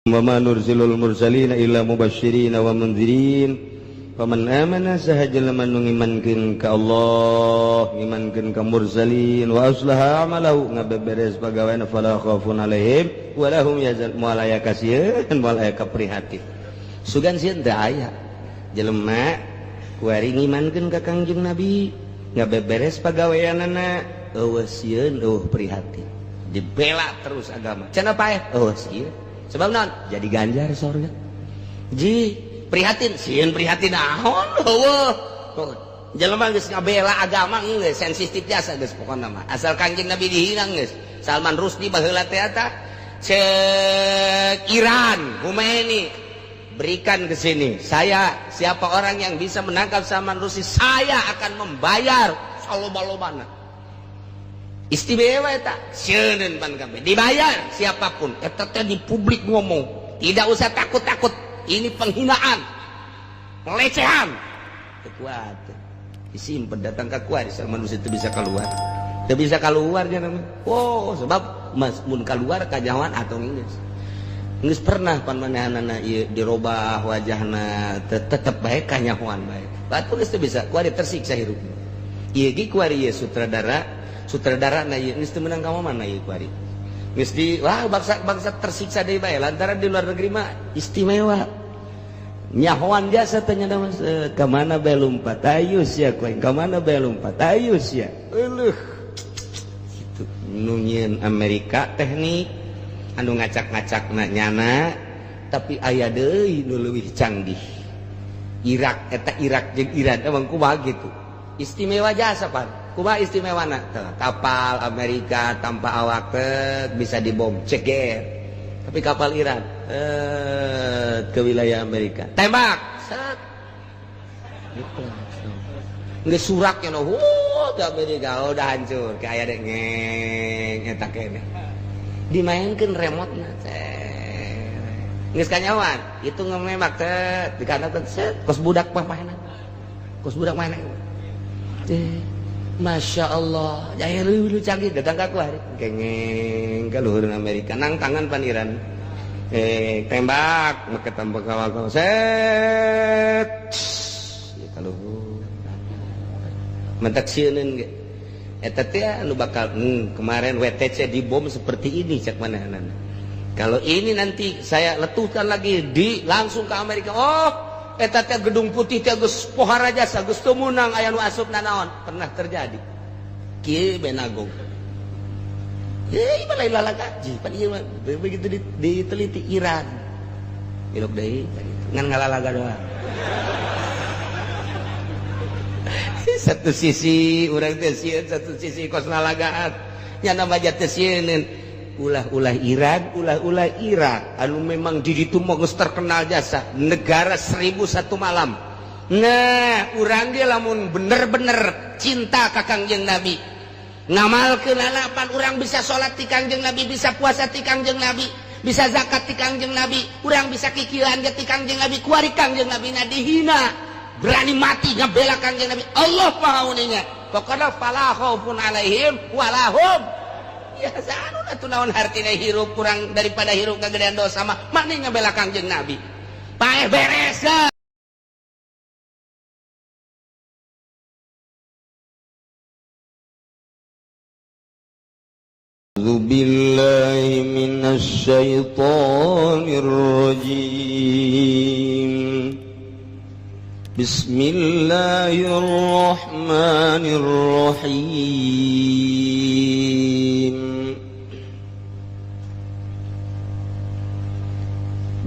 Wa ma nursilul mursalina illa mubasysyirin wa mundzirin. Faman amana saha jelema nu ngimankeun ka Allah, ngimankeun ka mursalin wa aslaha amalahu ngabeberes pagaweana fala khaufun alaihim wa lahum yahzanun. Moal aya kasieun, moal aya kaprihatin. Sugan sieun teu aya. Jelema kuari ngimankeun ka Kangjeng Nabi, ngabeberes pagaweanana, eueuh sieun eueuh prihatin. Dibela terus agama. Cenah paeh eueuh sieun. Sebab naon? Jadi ganjar sorga. Ji prihatin, sieun prihatin naon eueuh. Jelema geus ngabela agama geus sensitif jasa geus pokona mah. Asal Kangjeng Nabi dihina geus. Salman Rushdie baheula teh eta ceuk Iran, Khomeini berikan ke sini. Saya siapa orang yang bisa menangkap Salman Rushdie, saya akan membayar saloba-lobana. Istimewa eta sieun pan kabeh dibayar siapapun eta teh di publik ngomong tidak usah takut-takut, ini penghinaan, pelecehan. Teu kuat disimpen datang ka kuari Salman Rushdie teu bisa keluar, teu bisa keluar nya namanya. Oh sebab mas mun keluar kanyahoan atau geus geus pernah pan manehanana ieu dirobah wajahna tetep bae kanyahoan bae batu geus teu bisa kuari tersiksa hirup ieu ge kuari ieu sutradara sutradara na ieu geus teu meunang ka mana ieu kuari geus di wah bangsa tersiksa deui bae lantaran di luar negeri mah istimewa nyahoan jasa teh nya mah ka mana bae lumpat ayu sia kuing ka mana bae lumpat ayu sia euleuh kitu nu nyieun Amerika teknik anu ngacak-ngacakna nyana tapi aya deui nu leuwih canggih Irak eta Irak jeung Iran emang kumaha gitu istimewa jasa pan kumaha istimewana kapal Amerika tanpa awak bisa dibom ceger tapi kapal Iran ke wilayah Amerika tembak set gitu geus surak nya ke Amerika udah hancur kayak ada ngeng eta keneh dimainkeun remote-na geus kanyawan itu ngemembak teh dikanakeun set kos budak mah mainan kos budak mainan Masya Allah, jaya lu canggih datang ke aku hari, gengeng ke luhur Amerika, nang tangan pan Iran, tembak, make tambah kawal set, ya kaluhur, mentak sieuneun ge, eta teh anu bakal kemarin WTC dibom seperti ini cak manehna. Kalau ini nanti saya letuhkan lagi di langsung ke Amerika, oh eta teh gedung putih teh geus pohara jasa geus teu meunang aya nu asup nanaon pernah terjadi kieu benagong ieu mah lain lalagaji pan ieu mah begitu diteliti Iran ilok deui ngan ngalalaga doang. Satu sisi urang teh sieun satu sisi kos lalagaan nya nama teh sieun ulah-ulah Iran, ulah-ulah Irak anu memang di ditu mah geus terkenal jasa negara 1001 malam. Nah, urang ge lamun bener-bener cinta ka Kangjeng Nabi, ngamalkeun lalapan urang bisa salat ti Kangjeng Nabi, bisa puasa ti Kangjeng Nabi, bisa zakat ti Kangjeng Nabi, urang bisa kikilan ge ti Kangjeng Nabi, kuari Kangjeng Nabi na dihina, berani mati ngabela Kangjeng Nabi. Allah Maha Uninga. Pokona fala khaufun alaihim walahum ya anu atuh naon hartina hirup kurang daripada hirup kagedean dosa mah mani ngabela Kangjeng Nabi paeh beres. A'udzu billahi minasy syaithanir rajim. Bismillahirrahmanirrahim.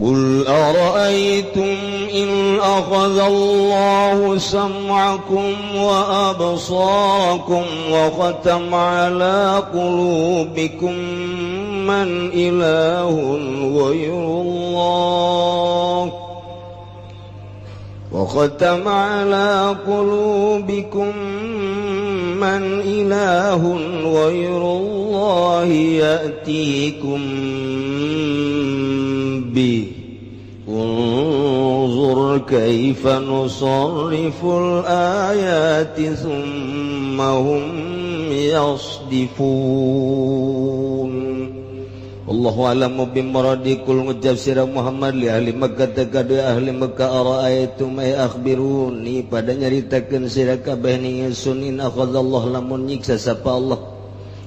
Qul ara'aytum in akhadha Allahu sam'akum wa absarakum wa khatama 'ala qulubikum man ilahun ghayrullah wa khatama 'ala qulubikum man ilahun ghairullahi ya'tikum bi unzur kaifa nusarriful ayati thumma hum yasdifun. Allahu alamu bimuradi kul ngucap sira Muhammad li ahli Makkah tekadu ahli Makkah araaitum ay akhbiruni pada nyaritakeun sira kabeh ning ingsun in akhadallah lamun nyiksa sapa Allah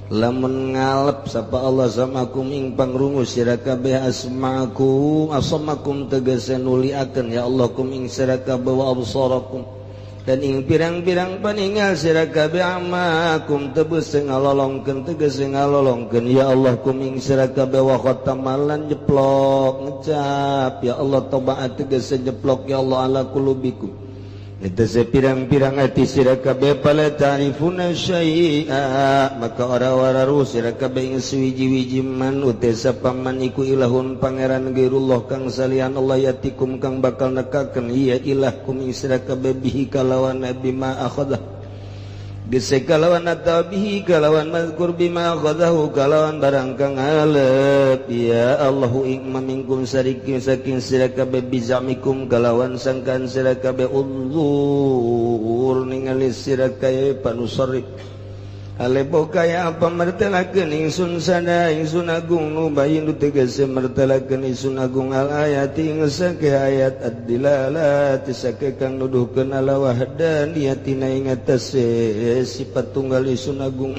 lamun ngalep sapa Allah samakum ing pangrungu sira kabeh asma'akum asamakum tegese nuliakeun ya Allah kum ing sira kabeh wa absarakum dan ing pirang-pirang paningal sira kabeh amakum tebus ngalolongkeun tegese ngalolongkeun ya Allah kum ing sira kabeh wa khatamalan jeplok ngecap ya Allah tobaat tegese jeplok ya Allah ala kulubikum eta pirang-pirang ati sira kabeh pala ta'rifuna syai'a maka ora-ora ruh sira kabeh ing suwiji-wiji man uta sapaman iku ilahun pangeran gairullah kang salian Allah yatikum kang bakal nekakeun ieu ilah kum ing sira kabeh bihi kalawan bima akhadha gese kalawan atawa bihi kalawan mazkur bima akhadahu kalawan barang kang alep ya Allahu ing mamingkum sariki saking sira kabeh bizamikum kalawan sangkaan sira kabeh unzur ningali sira kabeh panusarrif alepo kaya apa mertelakeun ingsun sada ingsun agung nu bayin tegese mertelakeun ingsun agung al ayati ing sake ayat ad-dilalati sake kang nuduhkeun ala wahdaniyatina ing atase sifat tunggal ingsun agung.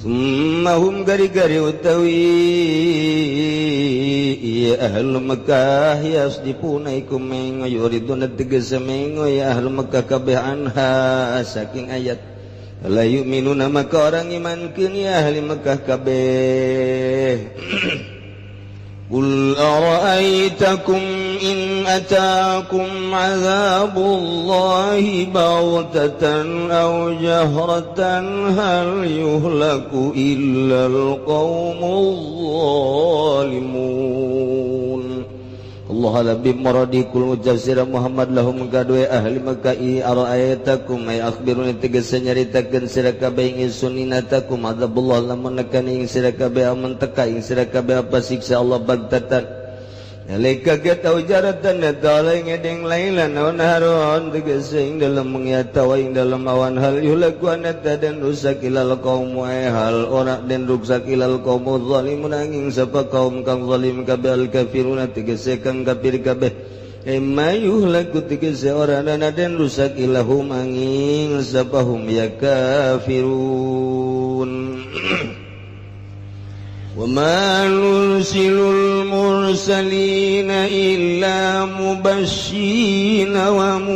Summahum gari-gari utawi ya ahlu Makkah yasdifuna ikum mengo yuriduna tegese mengo ya ahlu Makkah kabeh anha saking ayat la yu'minuna maka orang imankeun ya ahli Makkah kabeh. Qul ara'aitakum in ataakum 'adzabullahi baghtatan aw jahratan hal yuhlaku illal qaumul zalimun. Allah lebih maradi kul mujazira Muhammad lahum kadue ahli Makkah ara'aitakum ay akhbiruni tegese nyaritakeun sira kabeh ingsun inatakum adzabullah lamun nekani ing sira kabeh amun teka ing sira kabeh apa siksa Allah bagtatan nalika kaget au jaratan ta'ala ngedeng lailan aw naharon tegese ing dalem mengyata wa ing dalem awan hal yuhlaku anata dan rusak ilal qaum hal ora den rusak ilal qaum zalimun angin sapa kaum kang zalim kabeh al kafiruna tegese kang kafir kabeh emma yuhlaku tegese ora ana den rusak ilahum angin sapa hum ya kafirun. وَمَا نُرْسِلُ الْمُرْسَلِينَ إِلَّا مُبَشِّرِينَ وَمُنذِرِينَ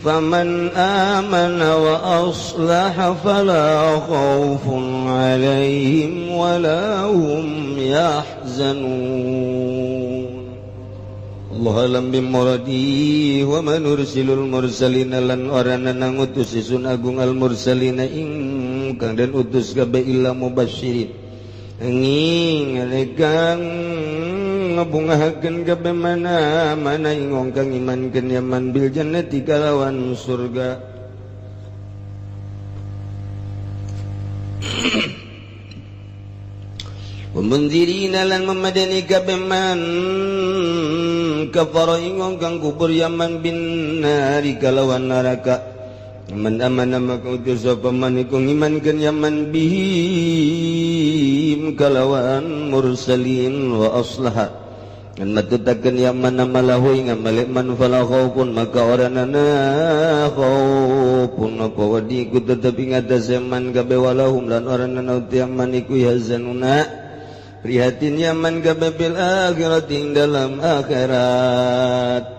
فَمَنْ آمَنَ وَأَصْلَحَ فَلَا خَوْفٌ عَلَيْهِمْ وَلَا هُمْ يَحْزَنُونَ. Allah alam bimuradi wa ma nursilul mursalina lan orana ngutus isun agung al mursalina ing kang den utus kabeh illa mubasyirin angin kang ngebungahakeun kabeh mana mana ing wong kang imankeun yaman bil jannati kalawan surga. Wa munzirina lan memadani kabeh man kafara ing wong kang kubur yaman bin nari kalawan neraka. Man amana maka utus sapa man iku ngimankeun yaman bihim kalawan mursalin wa aslaha an matutakeun yaman amalahu ing amale man fala khaufun maka ora nana khaufun apa wedi iku tetep ing atase man kabeh walahum lan ora nana yaman iku yazanuna prihatin yaman kabeh bil akhirat ing dalam akhirat.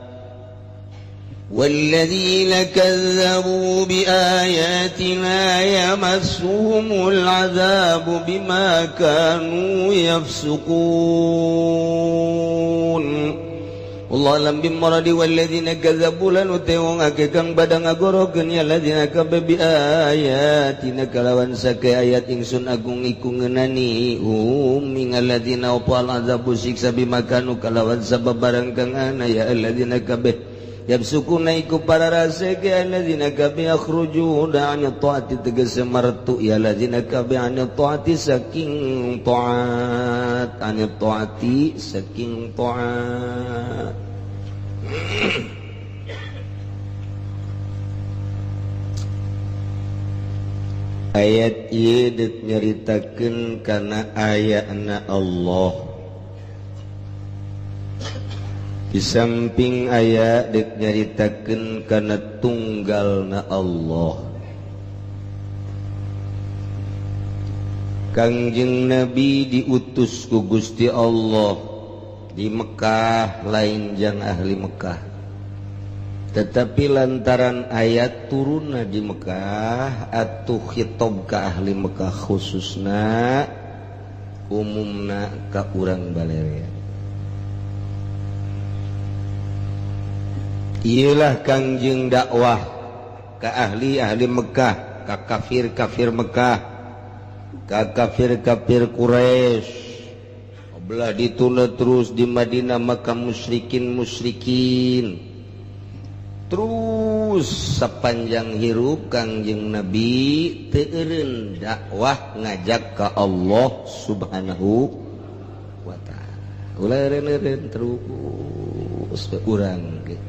والذين كذبوا بآياتنا يمسهم العذاب بما كانوا يفسقون. Allah alam bimuradi walladzina kadzabu lan utewong akeh kang padha ngagorokeun ya ladzina kabeh bi ayatina kalawan sake ayat ingsun agung iku ngeunani hum mingal ladzina opal azabu siksa bimakanu kalawan sabab barang kang ana ya alladzina kabeh yabsukuna iku para raseke alladzina kabeh yakhrujuna an taati tegese martu ya alladzina kabeh an taati saking taat an taati saking taat. Ayat ieu deuk nyaritakeun kana ayana Allah. Di samping aya deuk nyaritakeun kana tunggalna Allah. Kangjeng Nabi diutus ku Gusti Allah di Mekah lain jang ahli Mekah. Tetapi lantaran ayat turunna di Mekah atuh khitab ka ahli Mekah khususna umumna ka urang balerea. Iyalah Kangjeng dakwah ka ahli-ahli Mekah, ka kafir-kafir Mekah, ka kafir-kafir Quraisy. Belah dituna terus di Madinah maka musyrikin-musyrikin. Terus sepanjang hirup Kangjeng Nabi teu eureun dakwah ngajak ka Allah Subhanahu wa taala. Ulah eureun-eureun terus urang ge.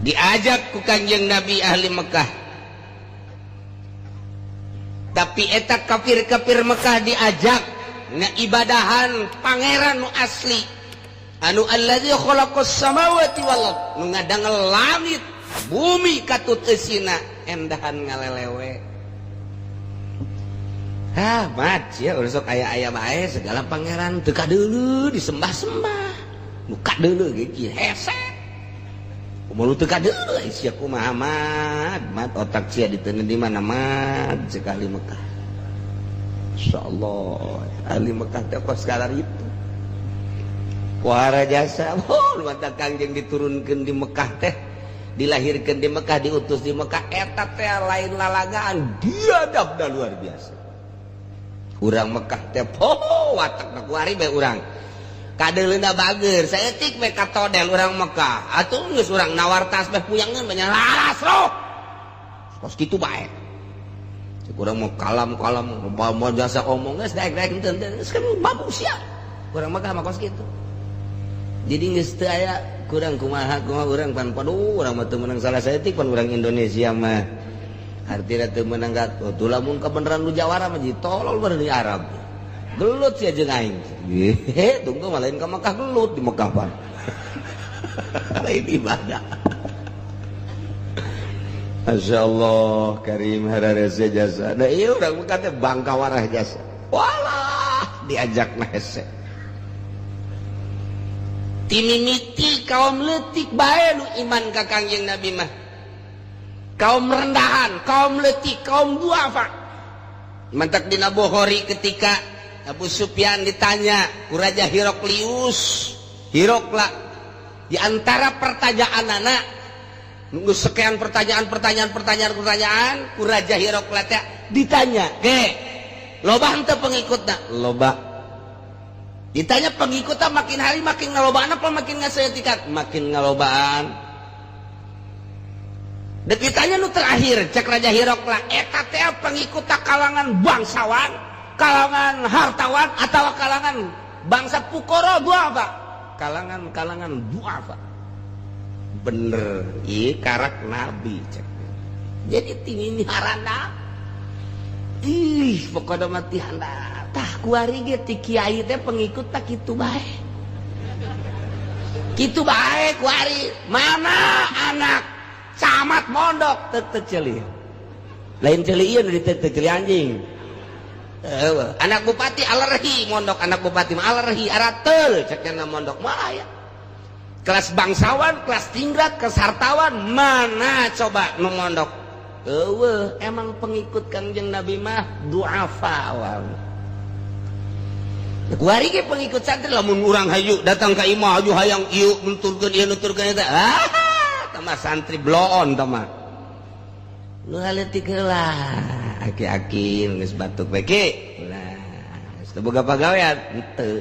Diajak ku Kangjeng Nabi ahli Mekah. Tapi eta kafir-kafir Mekah diajak ngaibadahan pangeran nu asli. Anu allazi khalaqas samawati wal ard, nu ngadangel langit bumi katut eusina endahan ngalelewe. Hah, mat sia urang sok aya-aya bae segala pangeran teu kadeuleu disembah-sembah. Nu kadeuleu ge kieu hese. Kumaha teu kadeuleu sia kumaha mat, mat otak sia diteundeun di mana mat cek ahli Mekah. Insyaallah ahli Mekah teh kos kalar itu. Wahara jasa, oh, mata Kangjeng diturunkan di Mekah teh, dilahirkan di Mekah, diutus di Mekah, eta teh lain lalagaan, diadab dah luar biasa. Urang Mekah teh, oh, watak kuari bae urang. Kadeuleuna bager, saeutik we katodel urang Mekah. Atuh geus urang nawar tasbih puyangeun banyak laras roh. Kos kitu bae. Cek urang mau kalam-kalam, mau jasa omong geus daek-daek henteu geus kan bagus ya. Urang Mekah mah kos kitu. Jadi geus teu aya kurang kumaha kumaha urang pan paduh urang mah teu meunang salah saeutik pan urang Indonesia mah. Artina teu meunang atuh lamun kabeneran nu jawara mah tolol bae di Arab. Gelut sia jeung aing. Heh, tunggu mah lain ka Mekah gelut di Mekah pan. Lain ibadah. Masyaallah karim hararese jasa. Da ieu urang Mekah teh bangka warah jasa. Walah diajak mah hese. Timimiti kaum leutik bae nu iman ka Kangjeng Nabi mah. Kaum rendahan, kaum leutik, kaum duafa. Mantak dina Bukhari ketika Abu Sufyan ditanya ku Raja Hiroklius, Hirokla, di antara pertanyaan anak nunggu sekian pertanyaan ku Raja Hirokla teh ditanya, "Ge, loba henteu pengikutna?" Loba. Ditanya pengikutnya makin hari makin ngalobaan apa makin ngaseutikan? Makin ngalobaan. Dek ditanya nu terakhir cek Raja Hirokla, eta teh pengikutna kalangan bangsawan, kalangan hartawan atau kalangan bangsa pukoro duafa? Kalangan-kalangan duafa. Bener, ieu karak nabi cek. Jadi tinggi harana. Ih, pokokna mati handap. Tah kuari ge ti kiai teh pengikut tak kitu bae. Kitu bae kuari. Mana anak camat mondok teu teu ceuli. Lain ceuli ieu nu diteu teu ceuli anjing. Anak bupati alergi mondok, anak bupati mah alergi arateul cek nya mondok mah aya. Kelas bangsawan, kelas tingkat, kelas hartawan mana coba nu mondok? Eueuh, emang pengikut Kangjeng Nabi mah duafa awal. Kuari ge pengikut santri lamun urang hayu datang ka imah hayu hayang ieu nuturkeun ieu nuturkeun eta. Ah, tah santri bloon tah mah. Nu leutik heula, aki-aki geus batuk we ki. Ulah, geus teu boga pagawean henteu.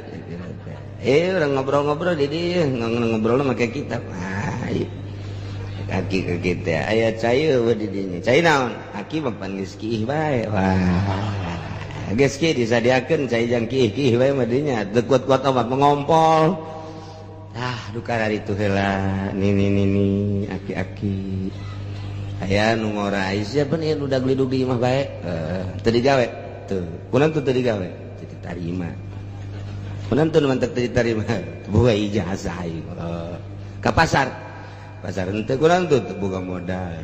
Urang ngobrol-ngobrol di dieu, ngobrol make kitab. Ah, ieu. Aki ke kita aya cai eueuh di dinya. Cai naon? Aki mah pan geus kiih bae. Wah. Geus kieu disadiakeun cai jang kiih-kiih bae mah dinya. Teu kuat-kuat omat mengompol. Ah, duka dari itu heula. Nini nini aki-aki. Aya nu ngora siapa nih udah gelidug di imah bae. Teu digawe. Tuh, kunaon tuh teu digawe? Teu ditarima. Kunaon tuh mantak teu ditarima? Boga ijazah aing. Ka pasar. Pasar henteu kunaon tuh teu boga modal.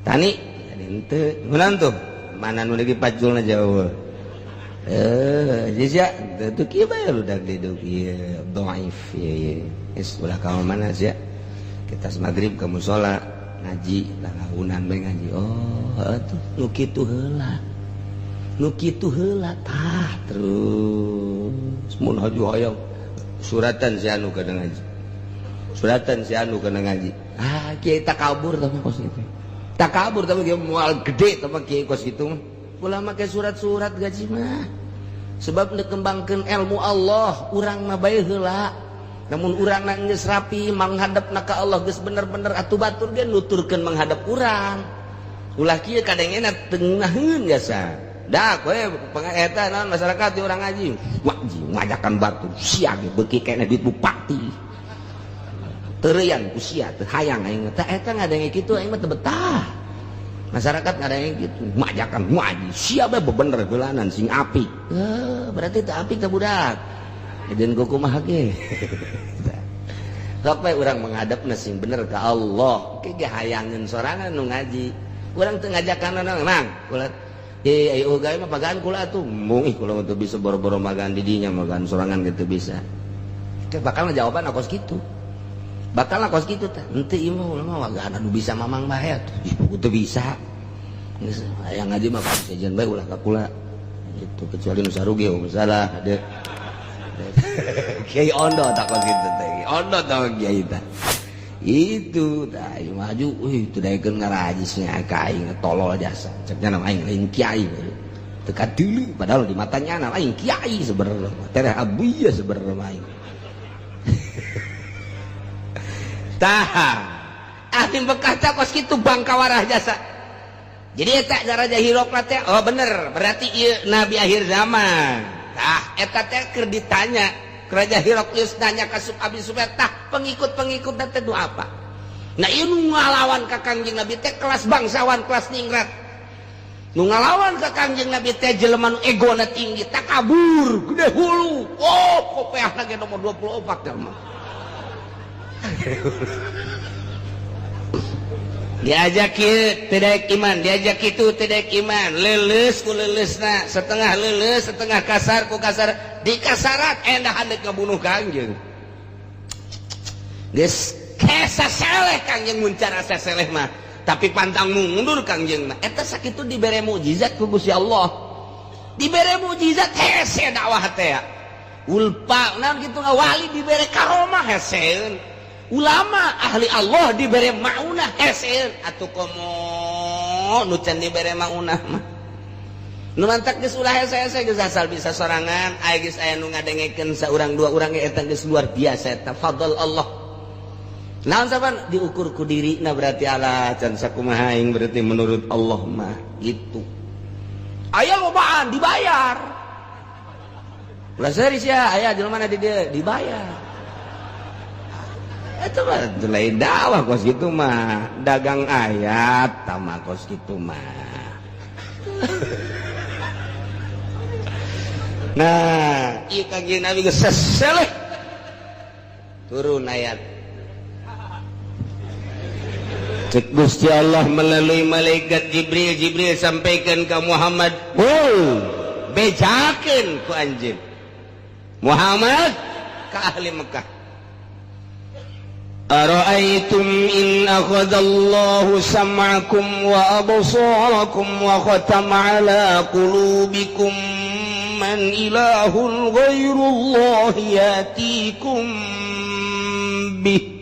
Tani, tani henteu. Kunaon tuh? Mana nu lagi paculna jauh. Sia teu kieu bae udah gelidug ieu dhaif ieu. Geus ulah ka mana sia? Kita maghrib ke musola ngaji lalaunan bae ngaji. Oh, atuh nu kitu heula. Nu kitu heula tah terus mun haju hayang suratan si anu kana ngaji. Suratan si anu kana ngaji. Ah, kiai takabur tah kos kitu. Takabur tapi kiai moal gede tah kiai kos kitu mah. Ulah make surat-surat gaji mah. Sebab nekembangkeun ilmu Allah, urang mah bae heula. Namun urang na geus rapi menghadap na ka Allah geus bener-bener atuh batur ge nuturkeun menghadap urang. Ulah kieu kadangena teu ngeunaheun jasa. Dah kowe eta naon masyarakat di urang ngaji. Ngaji ngajakan batur sia ge beuki keneh duit bupati. Teureyan ku sia teu hayang aing teh eta ngadenge kitu aing mah teu betah. Masyarakat ngadenge kitu ngajakan ngaji sia bae bebener heulanan sing apik. Berarti teu apik teh budak. Edan kumaha ge. Sok bae urang menghadap sing bener ka Allah. Ke ge hayangeun sorangan nu ngaji. Urang teu ngajakan naon mang. Kula ye ayo gawe mah pagaan kula atuh. Mung ih kula mah teu bisa boro-boro magaan di dinya magaan sorangan ge teu bisa. Ke bakal jawaban kos kitu. Bakal kos kitu teh. Henteu ieu mah ulah mah wagaan anu bisa mamang bae atuh. Ih teu bisa. Geus hayang ngaji mah sejen bae ulah ka kula. Gitu kecuali nu sarugi masalah de. Kiai ondo tak kos kitu teh. Ondo tah kiai teh. Itu tah maju euy teu daekeun ngarajisnya ka aing tolol jasa. Ceknya nama aing lain kiai. Teu kadeuleu padahal di matanya nama aing kiai sebenarnya. Tereh abuya sebenarnya aing. Tah ahli Mekah teh kos kitu bangkawarah jasa. Jadi eta Raja Hirokla teh oh bener berarti ieu nabi akhir zaman. Tah eta teh keur ditanya Raja Hiroklius nanya ka Abi Sufyan tah pengikut-pengikut teh nu apa? Nah ieu nu ngalawan ka Kangjeng Nabi teh kelas bangsawan kelas ningrat. Nu ngalawan ka Kangjeng Nabi teh jelema nu egona tinggi takabur gede hulu. Oh kopeahna ge nomor 24 teh mah. Diajak kieu teu daek iman, diajak kitu teu daek iman, leuleus ku leuleusna, setengah leuleus, setengah kasar ku kasar, dikasarat endah handek ngabunuh Kangjeng. Geus kesa seleh Kangjeng mun cara saseleh mah, tapi pantang mundur Kangjeng mah. Eta sakitu dibere mukjizat ku Gusti Allah. Dibere mukjizat hese dakwah teh. Ulpa naon kitu wali dibere karomah heseun. Ulama ahli Allah dibere maunah heseun atuh komo nu can dibere maunah mah. Nu mantak geus ulah hese-hese geus asal bisa sorangan aya geus aya nu ngadengekeun saurang dua urang ge eta geus luar biasa eta fadl Allah. Naon saban diukur ku dirina berarti ala can sakumaha aing berarti menurut Allah mah gitu. Aya lobaan dibayar. Ulah seuris ya aya jelema di dieu dibayar. Itu mah lain dakwah kos gitu mah dagang ayat tama kos gitu mah. Nah ieu Kangjeng Nabi geus seseleh turun ayat cek Gusti Allah melalui malaikat Jibril. Jibril sampaikan ke Muhammad, oh bejakeun ku anjeun Muhammad ka ahli Mekah. Ara'aytum in akhadallahu sam'akum wa absarakum wa khatama ala qulubikum man ilahun ghairullahi yatikum bih.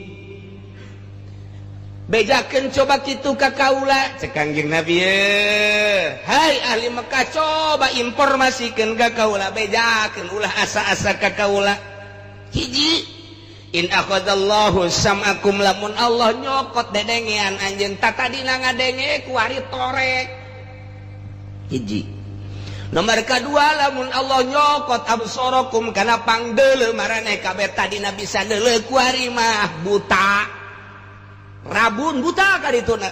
Bejakeun coba kitu ka kaula cek Kangjeng Nabi ye. Hai ahli Mekah coba informasikeun ka kaula bejakeun ulah asa-asa ka kaula. Hiji in akhadallahu sam'akum lamun Allah nyokot dedengean anjeun tatadina ngadenge kuari torek. Hiji. Nomor kedua lamun Allah nyokot absarakum kana pangdeuleu maraneh kabeh tadina bisa deuleu kuari mah buta. Rabun buta kadituna.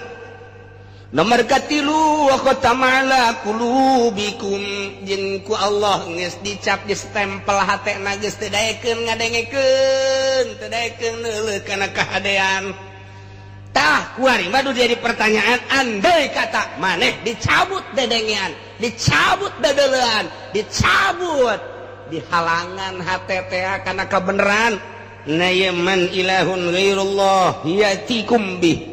Nomor katilu, wa khatama ala qulubikum, jeung ku Allah geus dicap, distempel hatena, geus teu daekeun ngadengekeun, teu daekeun neuleuh kana kahadean. Tah, kuari mah jadi pertanyaan, andai kata maneh dicabut dedengean, dicabut dedelean, dicabut dihalangan hate teh kana kebenaran, na man ilahun ghairullah yatikum bih?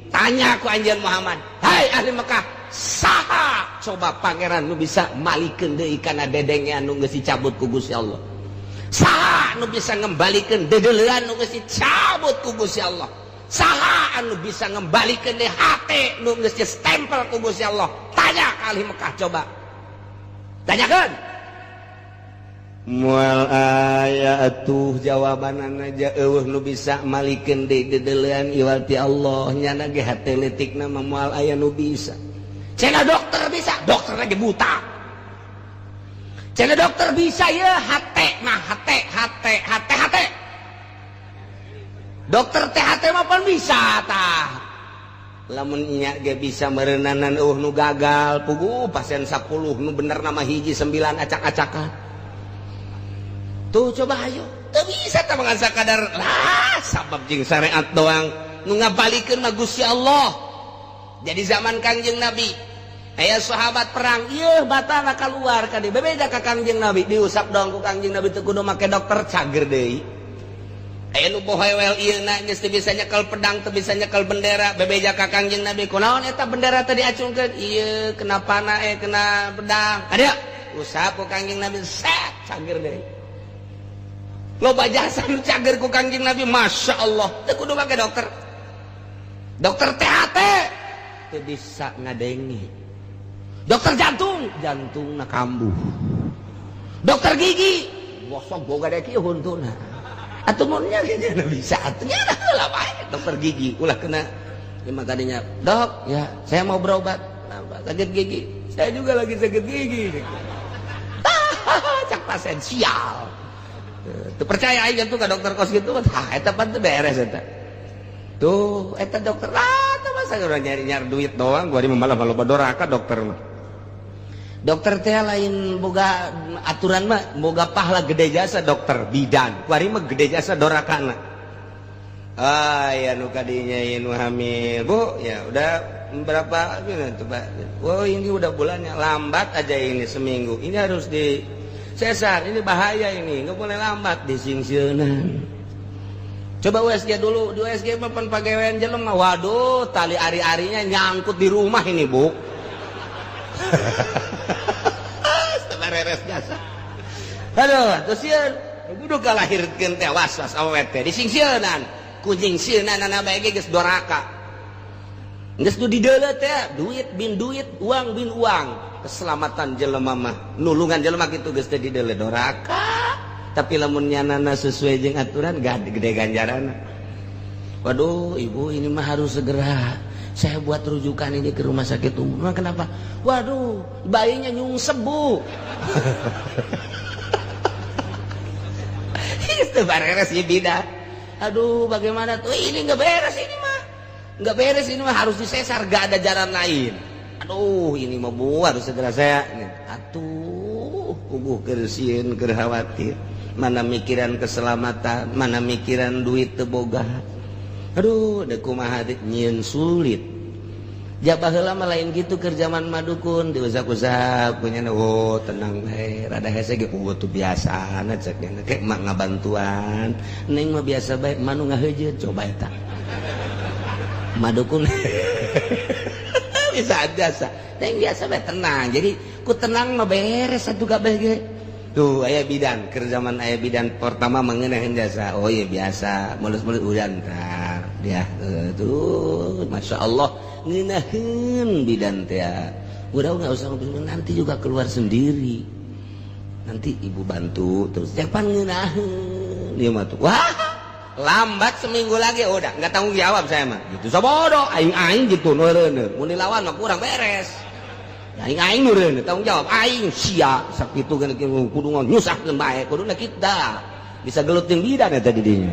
Tanya ku anjeun Muhammad, hai ahli Mekah, saha coba pangeran nu bisa malikeun deui kana dedengean nu geus dicabut ku Gusti Allah? Saha nu bisa ngembalikeun dedelean nu geus dicabut ku Gusti Allah? Saha anu bisa ngembalikeun deui hate nu geus stempel ku Gusti Allah? Tanya ke ahli Mekah, coba tanyakan. Moal aya atuh jawaban aja. Eueuh nu bisa malikeun deui dedelean iwal ti Allah. Nyana ge hate leutikna mah moal aya nu bisa. Cenah dokter bisa, dokter lagi buta. Cenah dokter bisa ya hate mah, hate hate hate hate dokter teh hate mah pan bisa. Tah, lamun nya ge bisa meureunanan, eueuh nu gagal. Puguh pasien 10 nu bener nama hiji, 9 acak-acakan. Tuh, coba ayo. Teu bisa tah, mangan sakadar lah, sabab jeung syariat doang nu ngabalikeun mah Gusti Allah. Jadi zaman Kangjeng Nabi aya sahabat perang, ieu batana keluar ka dieu, bebeda ka Kangjeng Nabi, diusap doang ku Kangjeng Nabi, teu kudu make dokter, cager deui. Aya nu bohewel ieu na, geus teu bisa nyekel pedang, teu bisa nyekel bendera, bebeja ka Kangjeng Nabi, "Kunaon eta bendera tadi acungkeun?" "Ieu kena panah, eh, kena pedang." Ada usap ku Kangjeng Nabi, set, cager deui. Loba jasa nu cager ku Kangjeng Nabi, masya Allah, teu kudu make dokter. Dokter THT teu bisa ngadengi, dokter jantung, jantungna kambuh, dokter gigi bosok boga deki huntuna atuh. Mun nya bisa atuh nya heula bae dokter gigi ulah kena ya. Makanya, "Dok, ya, saya mau berobat." "Kenapa?" "Sakit gigi." "Saya juga lagi sakit gigi." Cak pasien, sial. Tuh, percaya aja tuh ke dokter kos gitu. Tah, eta pan teu beres eta. Tuh, eta dokter lah, teh masa udah nyari-nyari duit doang. Gua di malah loba doraka dokter mah. Dokter teh lain boga aturan mah boga pahala gede jasa dokter bidan. Kuari mah gede jasa dorakana. Ah ya, nu kadinya ieu nu hamil, "Bu, ya udah berapa ini coba?" "Oh, ini udah bulannya, lambat aja ini seminggu. Ini harus di sesar, ini bahaya ini, nggak boleh lambat." Disingsieunan. Coba USG dulu, di USG mah pan pagawean jelema. Waduh, tali ari-arinya nyangkut di rumah ini, Bu. Beres jasa. Aduh, terus sieun. Kudu kalahirkeun teh was-was awewe teh disingsieunan. Ku nyingsieunan bae ge geus doraka. Geus nu dideuleu teh duit bin duit, uang bin uang. Keselamatan jelema mah, nulungan jelema kitu geus teh dideuleu, doraka. Tapi lamun nyanana sesuai jeung aturan, gede ganjaran. "Waduh, Ibu, ini mah harus segera saya buat rujukan ini ke rumah sakit umum." "Emang kenapa?" "Waduh, bayinya nyungsep, Bu." Itu beres ya bida. "Aduh, bagaimana tuh? Ini nggak beres, ini mah nggak beres, ini mah harus disesar, gak ada jalan lain. Aduh, ini mah, Bu, harus segera saya ini." Atuh, puguh keur sieun, keur khawatir, mana mikiran keselamatan, mana mikiran duit teu boga. Aduh, deh kumaha nyieun sulit. Jabah heula mah lain gitu, keur zaman madukun diusap-usap punya, "Oh, tenang bae, rada hese ge." "Oh, tuh biasa cek nya, kayak mak ngabantuan, neng mah biasa bae, manu ngaheujeun." Coba eta madukun bisa biasa, neng biasa bae, tenang. Jadi ku tenang mah beres satu kabeh ge. Tuh aya bidan, keur zaman aya bidan pertama mengenahin jasa, "Oh iya, biasa mulus-mulus, udah ntar dia." Tuh, masya Allah, ngenahin bidan teh, "Udah, nggak usah, nanti juga keluar sendiri, nanti ibu bantu terus." Siapa ngenahin dia mah tuh. "Wah, lambat seminggu lagi, udah nggak tanggung jawab saya mah." Gitu sabodo aing aing gitu, nureun mun dilawan mah kurang beres. Aing aing nureun tanggung jawab aing sia sakitu kan, kudu nyusahkeun bae, kuduna kita bisa gelut jeung bidan eta di dinya.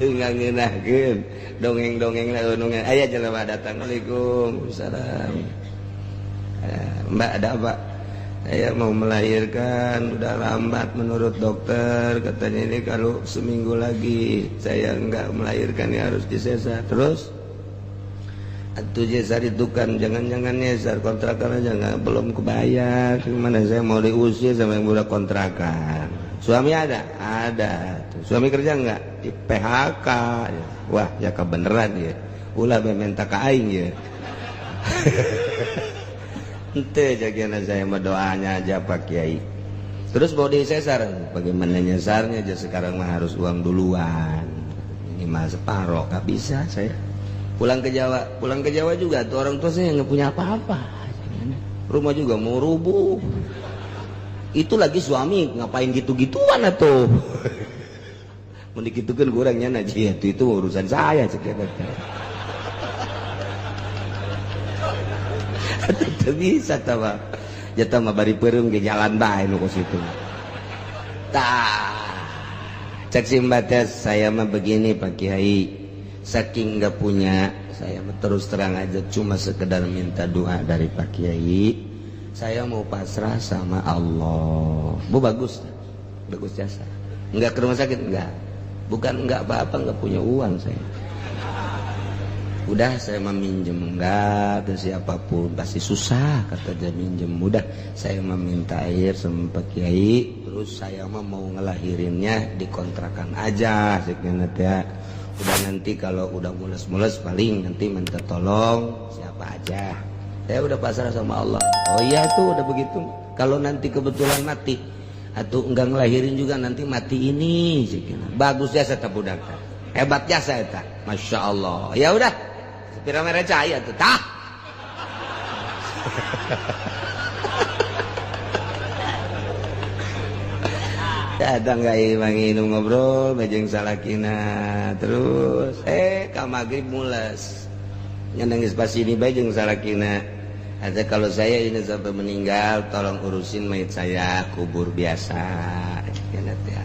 Teu ngangeunahkeun dongeng-dongeng dongeng aya jelema datang, "Waalaikumsalam. Mbak, ada apa?" "Saya mau melahirkan, udah lambat menurut dokter, katanya ini kalau seminggu lagi saya nggak melahirkan ya harus disesar." "Terus atau nyesar itu kan jangan-jangan nyesar kontrakan aja nggak, belum kebayar, gimana? Saya mau diusir sama yang udah kontrakan." "Suami ada?" "Ada." "Suami kerja nggak?" "Di PHK." "Wah ya, kebeneran ya, ulah minta ka aing ya." "Ente jagana, saya mah doanya aja, Pak Kiai." "Terus mau disesar bagaimana nyesarnya aja? Sekarang mah harus uang duluan, ini mah separoh, gak bisa saya pulang ke Jawa." Pulang ke Jawa juga tuh orang tua saya nggak punya apa-apa, rumah juga mau rubuh. Itu lagi suami ngapain gitu-gituan atau mau digitukan kurangnya naji itu urusan saya, cek. Teu bisa tah jatah mah, bari peureum ge jalan bae nu kos itu. Tah, cek si Mbak teh, "Saya mah begini, Pak Kiai, saking nggak punya, saya mah terus terang aja cuma sekedar minta doa dari Pak Kiai. Saya mau pasrah sama Allah." Bu, bagus, bagus jasa. Nggak ke rumah sakit? Nggak, bukan nggak apa-apa, nggak punya uang saya. Udah, saya meminjem enggak ke siapapun pasti susah, kata dia minjem. Udah, saya meminta air sama Pak Kiai, terus saya mah mau ngelahirinnya di kontrakan aja ya. Udah, nanti kalau udah mules-mules paling nanti minta tolong siapa aja. Saya udah pasrah sama Allah." "Oh iya tuh, udah begitu kalau nanti kebetulan mati atau enggak ngelahirin juga nanti mati ini." Bagus ya, saya budak hebat jasa eta, Masya Allah. Ya udah, pira mere cai atuh tah. Datang ka imah, nginum, ngobrol bejeng salakina, terus ka maghrib mules. Nangis pas ini bae jeung salakina. Ada, "Kalau saya ini sampai meninggal, tolong urusin mayat saya, kubur biasa."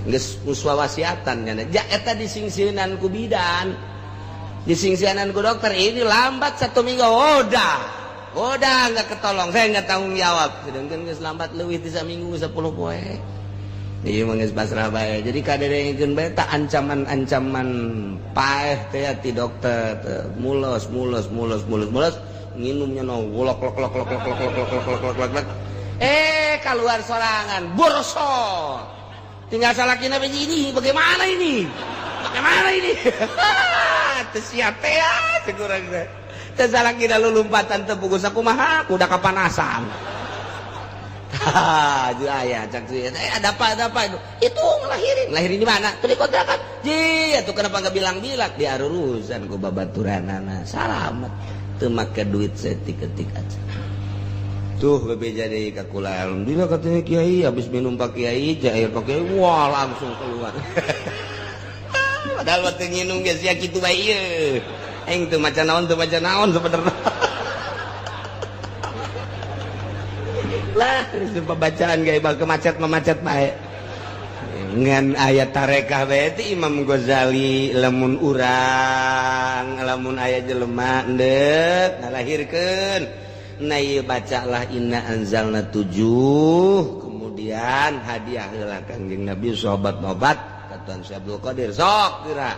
Geus wasiatan nya. Ja eta disingsieunan ku bidan, disingsianan ku dokter, ini lambat satu minggu udah nggak ketolong, saya nggak tanggung jawab. Sedangkan geus lambat leuwih ti minggu 10 poe. Iya, geus pasrah bae. Jadi kadengekeun bae tak ancaman-ancaman paeh teh ti dokter. Mules mules mules mules mules, nginumnya no lok lok lok lok lok lok lok lok lok lok lok lok, keluar sorangan borsot. Tinggal salakina begini, "Bagaimana ini, bagaimana ini?" Teu siap teh ya kurang teh. Teu salakina lulumpatan, teu pugus, kumaha kuda kapanasan. Ha, aya cak, "Ada apa, ada apa itu?" "Itu ngelahirin." "Ngelahirin di mana?" "Tuh di kontrakan." "Ji, atuh kenapa nggak bilang-bilang?" Diarurusan ku babaturanana, salamet, teu make duit setik-ketik aja. Tuh bebeja deui ka kula, "Alhamdulillah," katanya, "Kiai, habis minum Pak Kiai, air Pak Kiai, wah langsung keluar." Padahal waktu nginum geus sia kitu bae ieu. Aing teu maca naon, teu maca naon sebenarnya. Lah, pembacaan gak ibal kemacet memacet bae. Ngan ayat tarekah bae teh Imam Ghazali, lamun urang, lamun aya jelema endek ngalahirkeun, nah ieu bacalah inna anzalna 7, kemudian hadiah heula Kangjeng Nabi sobat-sobat katuan Syekh Abdul Qadir sok geura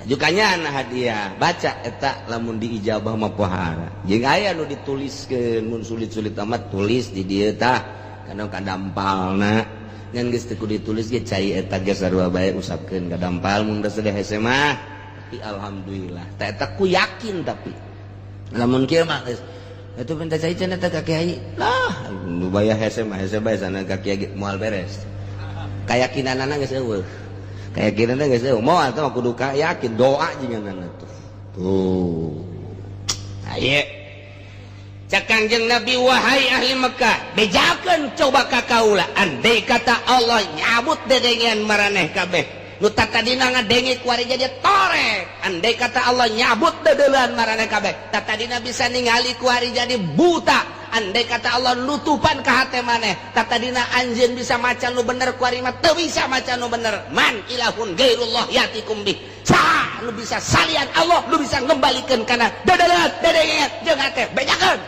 jukanya anak hadiah baca eta, lamun diijabah mah pohara. Jeung aya nu dituliskeun, mun sulit-sulit amat tulis di dieu tah kana kadampalna. Ngan geus teu kudu ditulis ge, cai eta ge sarua bae, usapkeun ka dampal mun geus hese mah. Tapi alhamdulillah teh eta ku yakin. Tapi lamun kieu mah geus itu minta cai cenah teh ka kiai lah, nu bayar hese mah hese bae sana ka kiai, moal beres. Keyakinanana geus eueuh, keyakinan geus eueuh, moal teh kudu yakin doa jeung tuh tuh. Aye, cak Kangjeng Nabi, "Wahai ahli Mekah, bejakeun coba ka kaula, andai kata Allah nyabut dedengean maraneh kabeh nu tatadina ngadenge kuari jadi torek, andai kata Allah nyabut dedeuleun maraneh kabeh tatadina bisa ningali kuari jadi buta, andai kata Allah nutupan ka hate maneh tatadina anjeun bisa maca nu bener kuari mah teu bisa maca nu bener, man ilahun gairullah yatikum bih." Saha nu bisa salian Allah nu bisa ngembalikeun kana dadeuleut dedengean jeung hate bejakeun.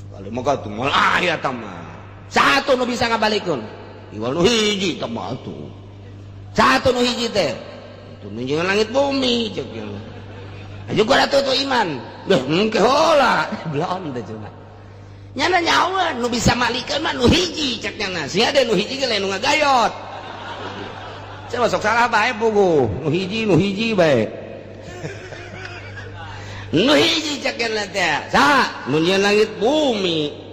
Sekali mah tuh moal aya tah mah. Saha tuh nu bisa ngabalikeun? Iwal nu hiji tah mah tuh. Saha tuh nu hiji teh? Tuh nu langit bumi cek. Ayo gua tuh iman. Duh, engke heula. Belum teh cuma. Nyana nyawa nu bisa malikeun mah nu hiji cek nyana. Sia deh nu hiji ge lain nu ngagayot. Saya masuk salah bae pugu. Nu hiji bae. Nu hiji cek nyana teh. Saha? Nu nyieun langit bumi.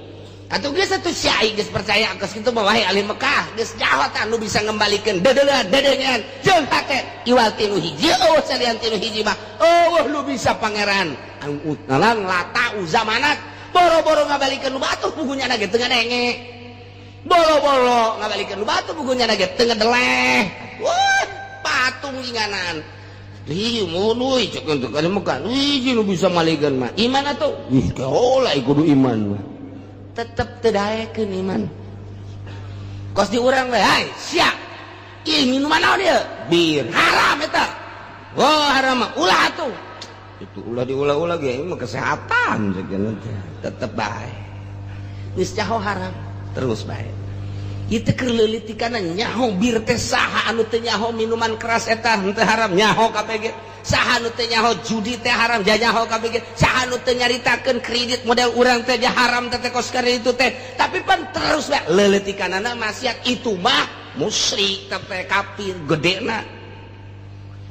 Atuh geus atuh sia geus percaya geus kitu mah wae ahli Mekah geus nyaho tah nu bisa ngembalikeun dedeuleun dedengean jeung hate iwal ti nu hiji eueuh salian ti nu hiji mah eueuh nu bisa pangeran anu ngalan lata uzamanat boro-boro ngabalikeun nu batu pugunya ge teu ngadenge boro-boro ngabalikeun nu batu pugunya ge teu ngedeleh wah patung inganan Ih, mun cek untuk ahli Mekah hiji nu bisa malikeun mah iman atuh ih kaola kudu iman mah tetep teu daekeun iman kos di urang we hai sia ieu minuman naon ieu bir haram eta oh haram mah ulah atuh itu ulah diulah-ulah ge mah kesehatan cek teh tetep bae geus nyaho haram terus bae ieu teh keur leulitikana nyaho bir teh saha anu teu nyaho minuman keras eta henteu haram nyaho kabeh ge saha nu teu nyaho judi teh haram nyaho kabeh ge saha nu teu nyaritakeun kredit model urang teh haram teh kos itu teh tapi pan terus bae leuletikanana maksiat itu mah musyrik teh kafir gedena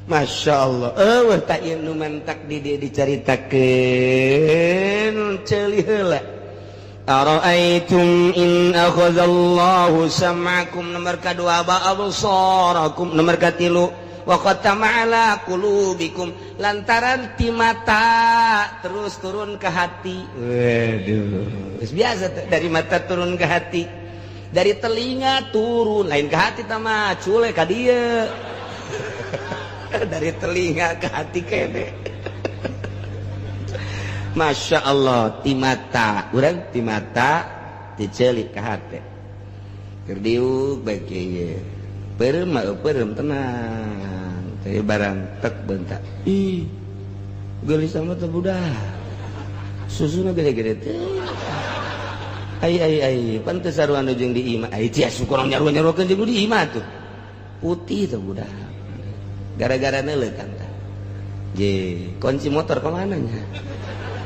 Masya Allah eueuh tak ieu nu mantak di dieu dicaritakeun ceuli heula Ara'aitum in akhadallahu sam'akum nomor kadua wa absarakum nomor katilu wa khatama ala qulubikum lantaran ti mata terus turun ke hati. Waduh, biasa tuh, dari mata turun ke hati, dari telinga turun lain ke hati tama cule ka dieu dari telinga ke hati kene. Masya Allah ti mata urang ti mata dicelik ke hati keur diuk bae kieu peureum mah peureum tenang teh barang tek bentak ih geulis sama teh budak susuna gede-gede teh ai ai ai pan teu sarua nu jeung di imah ai sia syukur nyaruan-nyaruakeun jeung di imah tuh putih teh budak gara-gara neuleuh kan tah je kunci motor ka mana nya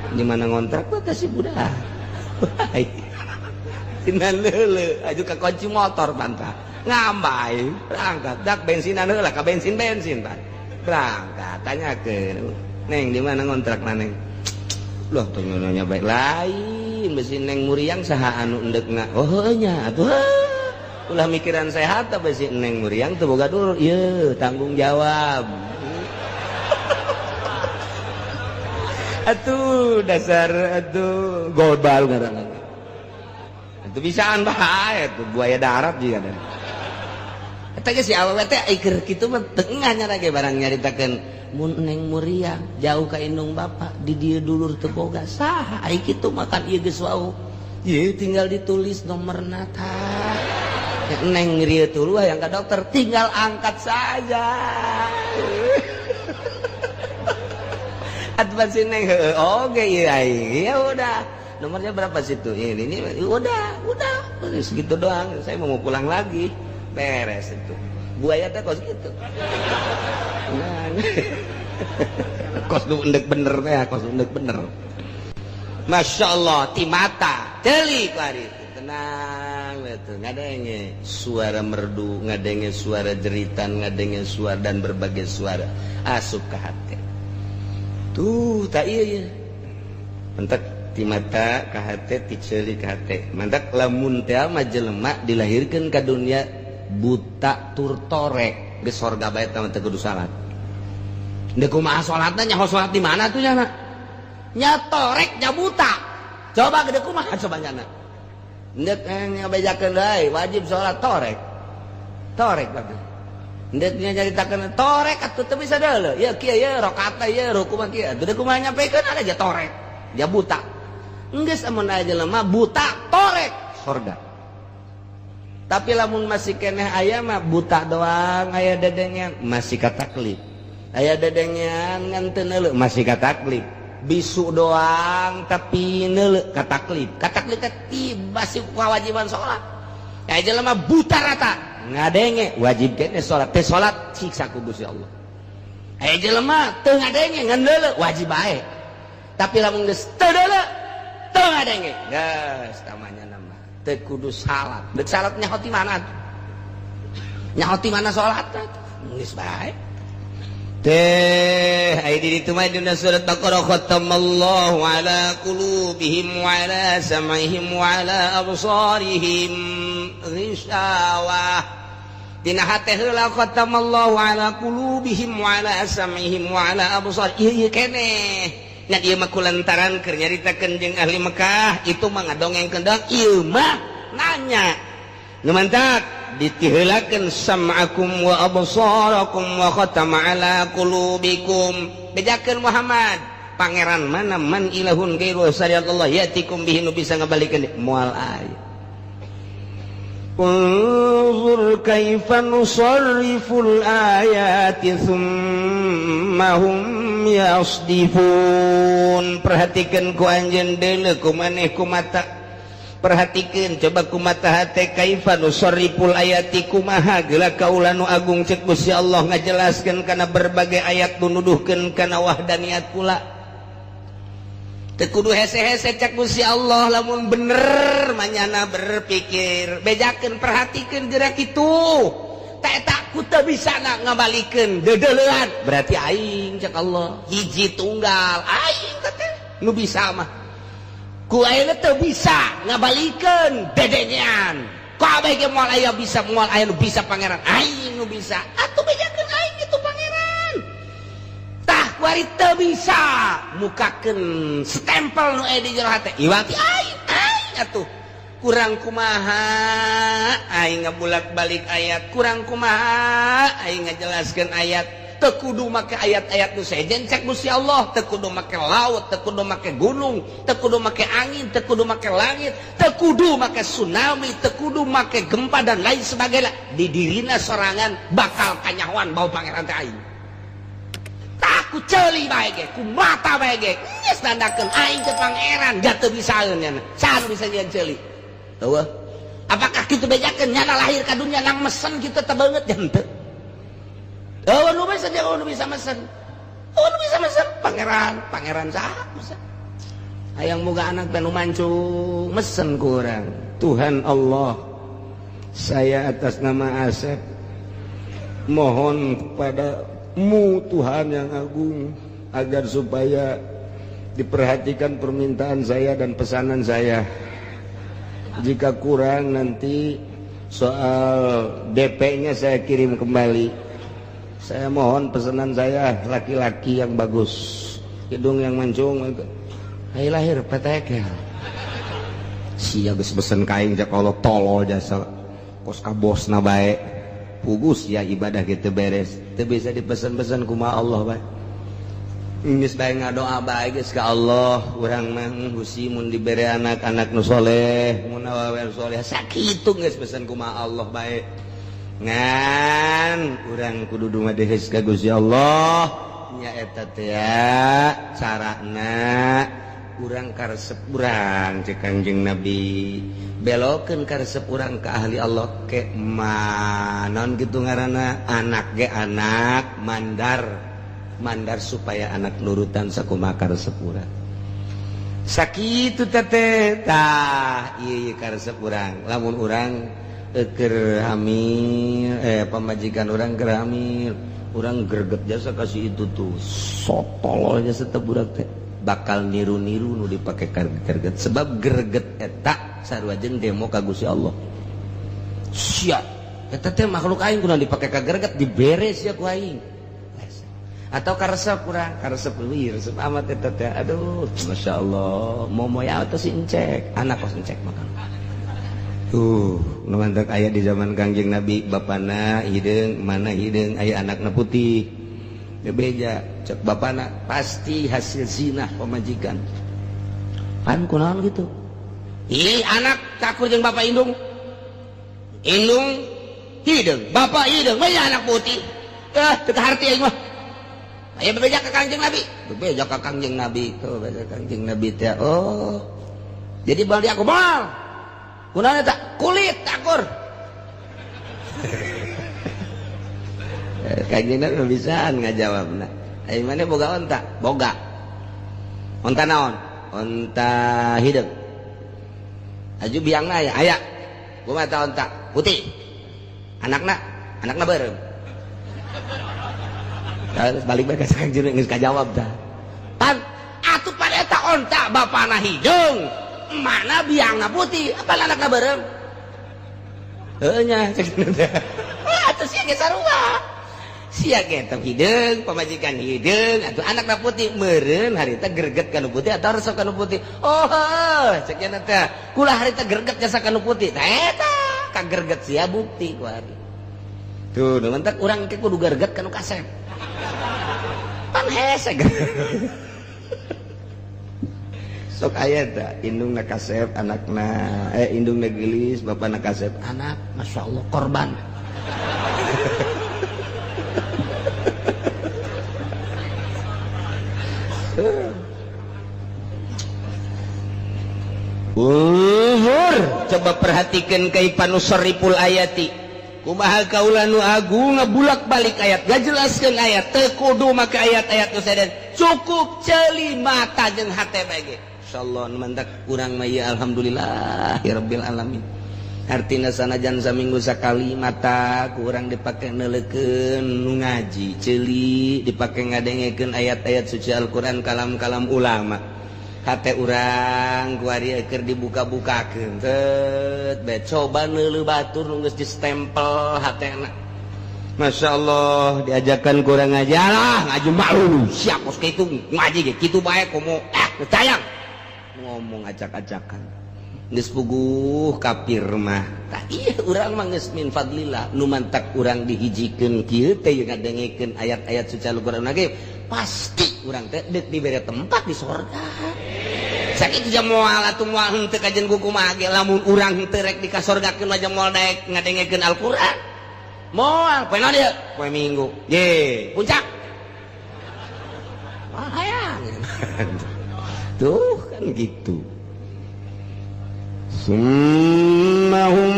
di mana ngontrak tuh si budak tina neuleuh aju ka kunci motor pantah ngambai berangkat dak bensinan heula ka bensin pan berangkat tanyakeun neng di mana ngontrak neng loh tuh nyonya baik lain besi neng muriang saha anu endekna oh heuh nya atuh ulah mikiran sehat tapi besi neng muriang teu boga dulur ieu tanggung jawab atuh dasar atuh global ngaranna itu bisaan bae tuh buaya darat juga ada. Eta ge si awewe teh keur kitu mah tengah nyara ge barang nyaritakeun mun neng muriang jauh ka indung bapak di dieu dulur teu boga saha ai kitu makan ieu geus wau ieu tinggal ditulis nomorna tah neng rieu tuluh yang ka dokter tinggal angkat saja. Atuh si neng oke ieu aing ya udah nomornya berapa situ ini udah segitu doang saya mau pulang lagi beres itu buaya teh kos gitu nah, kos nu endek bener teh kos nu endek bener Masya Allah ti mata ceuli ku ari tenang betul ngadenge suara merdu ngadenge suara jeritan ngadenge suara dan berbagai suara asup ke hati tuh tak iya iya mentak ti mata ka hate ti ceuli ka hate mantak lamun teh mah jelema dilahirkeun ka dunia buta tur torek geus sorga bae teh teu kudu salat deuk kumaha salatna nyaho salat di mana tuh nyana nya torek nya buta coba gede kumaha coba nyana deuk ngabejakeun deui wajib salat torek torek bae deuk nyaritakeun torek atuh teu bisa deuleu ieu kieu ieu rakaat ieu ruku mah kieu atuh deuk kumaha nyampekeun ada aja torek dia buta geus amun aya jelema buta torek sorga. Tapi lamun masih keneh aya mah, buta doang aya dedengean masih kataklif, aya dedengean ngan teu neuleu masih kataklif, bisu doang tapi neuleu kataklif. Kataklif teh tiba si kewajiban salat. Aya jelema buta rata, ngadenge, wajib keneh salat. Teh salat siksa ku Gusti Allah. Aya jelema teu ngadenge ngan neuleu, wajib bae. Tapi lamun geus teu deuleu, teu ngadenge, geus tamanya nama teu kudu salat. Deuk salat nyaho ti mana? Nyaho ti mana salat? Geus bae teh. Ai di ditu mah dina surat Baqarah, khatamallahu ala qulubihim wa ala sam'ihim wa ala absarihim ghishawah. Dina hate heula, khatamallahu ala qulubihim wa ala sam'ihim wa ala absar. Ieu ieu keneh nya, ieu mah kulantaran keur nyaritakeun jeung ahli Mekah, itu mah ngadongengkeun doang, ieu mah nanya. Nu mantak ditiheulakeun sam'akum wa absarakum wa khatama ala qulubikum. Bejakeun Muhammad, pangeran mana, man ilahun ghairu syariat Allah yatikum bihi, nu bisa ngabalikeun? Moal aya. Unzur kaifa nusarriful ayati thumma hum yasdifun. Perhatikan ku anjeun deuleu, ku maneh ku mata, perhatikan coba ku mata hate, kaifa nusarriful ayati, kumaha geula kaula nu agung, cek Gusti Allah, ngajelaskeun kana berbagai ayat nu nuduhkeun kana wahdaniyat kula. Teu kudu hese-hese, cek Gusti Allah, lamun bener manyana berpikir. Bejakeun, perhatikeun gerak itu tak ku teu bisa ngabalikeun deudeulean, berarti aing, cek Allah, hiji tunggal aing teh nu bisa mah. Ku ayeuna teu bisa ngabalikeun dedengean, kabeh ge moal aya bisa, moal aya nu bisa pangeran, aing nu bisa. Atuh bejakeun aing itu pangeran. Tah, kuari teu bisa mukakeun stempel nu aya di jero hate, iwati aing aing. Atuh kurang kumaha aing ngabulak-balik ayat, kurang kumaha aing ngajelaskeun ayat? Teu kudu make ayat-ayat nu sejen, cek Gusti Allah. Teu kudu make laut, teu kudu make gunung, teu kudu make angin, teu kudu make langit, teu kudu make tsunami, teu kudu make gempa dan lain sebagainya. Di dirina sorangan bakal kanyahoan bau pangeran teh aing. Ku ceuli bae ge, ku mata bae ge geus nandakeun aing teh pangeran. Jatuh bisaeun nyana, saha nu bisa nyieun ceuli? Eueuh. Apakah kitu? Bejakeun nyana lahir ka dunya nang mesen kitu teh beungeut henteu. Eueuh nu mesen, eueuh nu bisa mesen. Eueuh nu bisa mesen pangeran, pangeran saha mesen? Hayang boga anak teh nu mancung, mesen ku urang. Tuhan Allah, saya atas nama Asep mohon kepadamu Tuhan yang agung agar supaya diperhatikan permintaan saya dan pesanan saya. Jika kurang, nanti soal DP-nya saya kirim kembali. Saya mohon pesanan saya laki-laki yang bagus, hidung yang mancung. Hai, lahir petekel. Sia geus pesen ka aing, cek Allah, tolol jasa kos ka bosna bae. Pugus ya, ibadah gitu beres, teu bisa dipesan-pesan kumaha Allah bae. Geus bae ngadoa bae geus ka Allah urang mah. Gusti, mun dibere anak-anak nu soleh, mun awewe soleh, sakitu geus pesen kumaha Allah bae. Ngan urang kudu dumadehes ka Gusti Allah nya. Eta teh carana urang karesep urang, cek Kangjeng Nabi, belokeun karesep urang ke ahli Allah ke manon gitu ngaranna anak ge, anak mandar mandar supaya anak nurutan sakumaha karesep urang. Sakitu teh. Tah, ieu karesep urang. Lamun urang keur hamil, pamajikan urang keur hamil, urang greget jasa kasih itu tuh, sotol jasa teh, budak teh bakal niru-niru nu dipake greget, sebab greget eta sarua jeung demo ka Gusti Allah. Sia eta teh makhluk aing, kudu dipake ka greget, diberes ya ku aing. Atau karesep kurang, karesep wih, resep amat eta teh. Aduh, Masya Allah, momoy atau si encek, anak kos encek makan tuh. Nu mantak aya di zaman Kangjeng Nabi, bapana hideung mana hideung, aya anakna putih, bebeja cek bapana, pasti hasil zina pamajikan. Pan kunaon gitu? Ih, anak cakur jeung bapak indung. Indung hideung, bapak hideung, mah anak putih. Teu kaharti aing mah. Aya bebeja ka Kangjeng Nabi. Bebeja ka Kangjeng Nabi tuh, bebeja Kangjeng Nabi teh. Oh. Jadi bal aku moal. Kunaon eta? Kulit akur. Kangjeng Nabi bisaan ngajawabna. Ai maneh boga onta? Boga. Onta naon? Onta hideung. Aju biangna aya, aya. Kumaha ta onta? Putih. Anakna, anakna beureum. Terus balik bae ka Kangjeng geus kajawab tah. Pan atuh pan eta onta bapana hideung, emakna biangna putih, apa anakna beureum? Heuh nya cek teh. Atuh sia ge sarua. Sia ge teh hideung, pamajikan hideung, atuh anakna putih meureun harita greget kana putih atau resep kana putih. Oh, cek nya teh. Kula harita greget jasa kana putih. Tah eta kagerget sia bukti ku ari. Tuh, nu mentak urang ke kudu greget kana kasep. Pan hese. Sok aya tah indungna kasep anakna indungna geulis bapana kasep anak masyaallah korban. Uhur, coba perhatikan kaipanusarriful ayati. Kumaha kaula nu agung ngabulak-balik ayat, ngajelaskeun ayat, teu kudu make ayat-ayat nu saden. Cukup ceuli mata jeung hate bae ge. Insyaallah nu mantak urang mah ieu alhamdulillah ya rabbil alamin. Artina sanajan saminggu sakali mata ku urang dipake neuleukeun nu ngaji, ceuli dipake ngadengekeun ayat-ayat suci Al-Qur'an, kalam-kalam ulama. Hate urang ku ari keur dibuka-bukakeun teu bae coba neuleuh batur nu geus distempel hatena. Masyaallah diajakan kurang ngaji lah ngaji malu siap kos kitu ngaji ge kitu bae komo tayang ngomong acak-acakan geus puguh kafir mah tah ieu urang mah geus min fadlillah nu mantak urang dihijikeun kieu teh ngadengekeun ayat-ayat suci Al-Qur'an ge pasti urang teh deuk dibere tempat di sorga. Sakitu jam moal atuh moal henteu kajen ku kumaha ge lamun urang henteu rek dikasorgakeun mah moal daek ngadengekeun Al-Qur'an. Moal poe naon ieu? Poe Minggu. Ye, puncak. Wah hayang. Tuh kan gitu. Summahum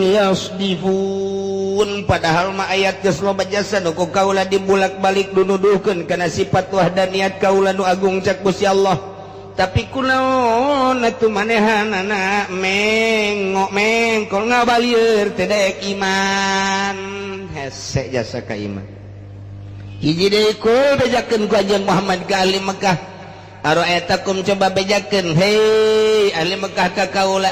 yasdifun, padahal mah ayat geus loba jasa nu ku kaula dibulak-balik dunuduhkeun kana sifat wahdaniyat kaula nu agung cak Gusti Allah. Tapi kunaon atuh manehanana mengok mengkol ngabalieur teu daek iman. Hese jasa ka iman. Hiji deui ku bejakeun ku Anjeun Muhammad ka ahli Mekah. Ara'aitakum coba bejakeun hei ahli Mekah ka kaula.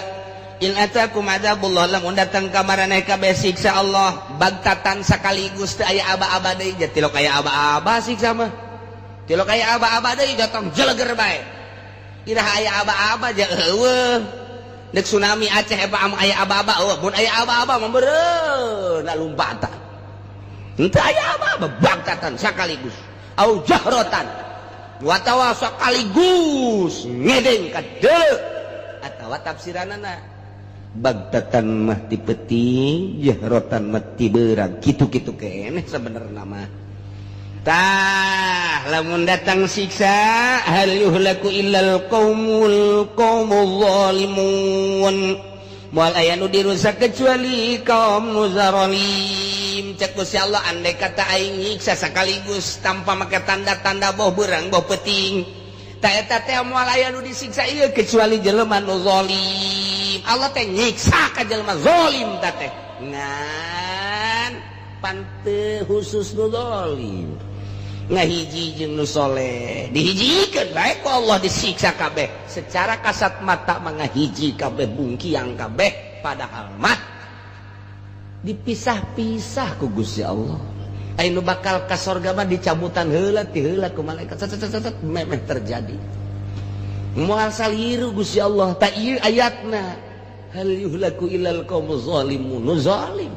In atakum adzabullah lamun datang ka maraneh kabeh siksa Allah bagtatan sakaligus teu aya aba-aba deui tilok aya aba-aba siksa mah. Tilok aya aba-aba deui datang jeleger bae. Irah aya aba-aba ja eueuh. Deuk tsunami Aceh eta aya aba-aba eueuh mun aya aba-aba mah beureun na lumpatan. Henteu aya aba-aba bagtatan sakaligus au jahrotan watawa sekaligus ngedeng ka deuleu atawa tafsiranana bagtatan mah ti peuting jahrotan mah ti beurang kitu-kitu keneh sabenerna mah. Tah lamun datang siksa hal yuhlaku illal qaumul qaumul zalimun moal aya nu dirusak kecuali kaum nu zalim. Cek Gusti Allah andai kata aing nyiksa sekaligus tanpa make tanda-tanda boh beurang boh peuting ta eta teh moal aya nu disiksa ieu kecuali jelema nu zalim. Allah teh nyiksa ka jelema zalim ta teh ngan panteu khusus nu zalim ngahiji jeung nu soleh dihijikeun bae ku Allah disiksa kabeh secara kasat mata mah ngahiji kabeh bungkiang kabeh padahal mah dipisah-pisah ku Gusti Allah. Aya nu bakal ka sorga mah dicabutan heula ti heula ku malaikat set memeh terjadi moal saliru Gusti Allah ta ieu ayatna hal yuhlaku illal qaumuz zalimun nu zalim.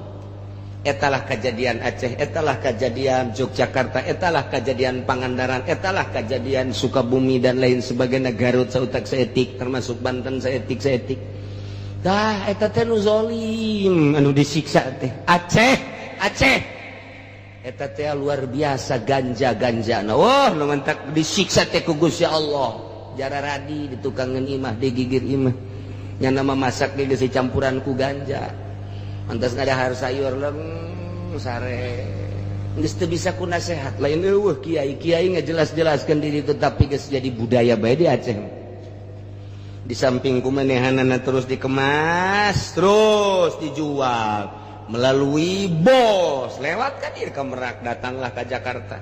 Etalah kejadian Aceh, etalah kejadian Yogyakarta, etalah kejadian Pangandaran, etalah kejadian Sukabumi dan lain sebagainya, Garut sautak saetik, termasuk Banten saetik-saetik. Tah eta teh nu zalim anu disiksa teh. Aceh, Aceh. Eta teh luar biasa ganja-ganja. Nah, wah, nu mantak disiksa teh ku Gusti Allah. Jararadi di tukangan imah, digigir imah. Nya nama masak ge geus campuran ku ganja. Mantas ngadahar sayur leng sare. Geus teu bisa ku nasehat. Lain eueuh kiai, kiai ngajelas-jelaskeun diri tetapi geus jadi budaya bae di Aceh. Di samping kumanehanana terus dikemas, terus dijual melalui bos lewat kan ke Merak, datanglah ke Jakarta.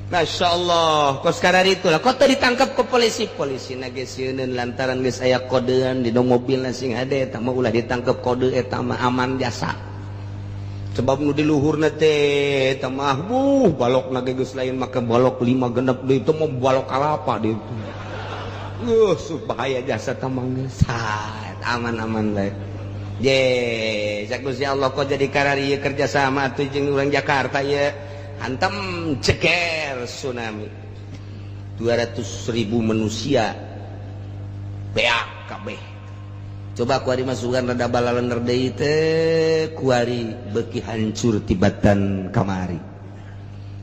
Masya Allah, kos kadar itulah kok ditangkap ke polisi, polisi nage sieuneun lantaran geus aya kodean di mobil sing hade eta mah ulah ditangkap, kode eta mah aman jasa. Sebab nu di luhurna teh eta mah buh balok nage geus lain make balok 5 genep deui, itu mah balok kalapa di itu. Bahaya jasa tamang aman-aman lah. Ye, Gusti Allah kok jadi karari kerjasama tuh jeung urang Jakarta ya, hantam ceker tsunami 200.000 manusia beak kabeh. Coba kuari masukan rada balalener deui teh, kuari beuki hancur tibatan kamari.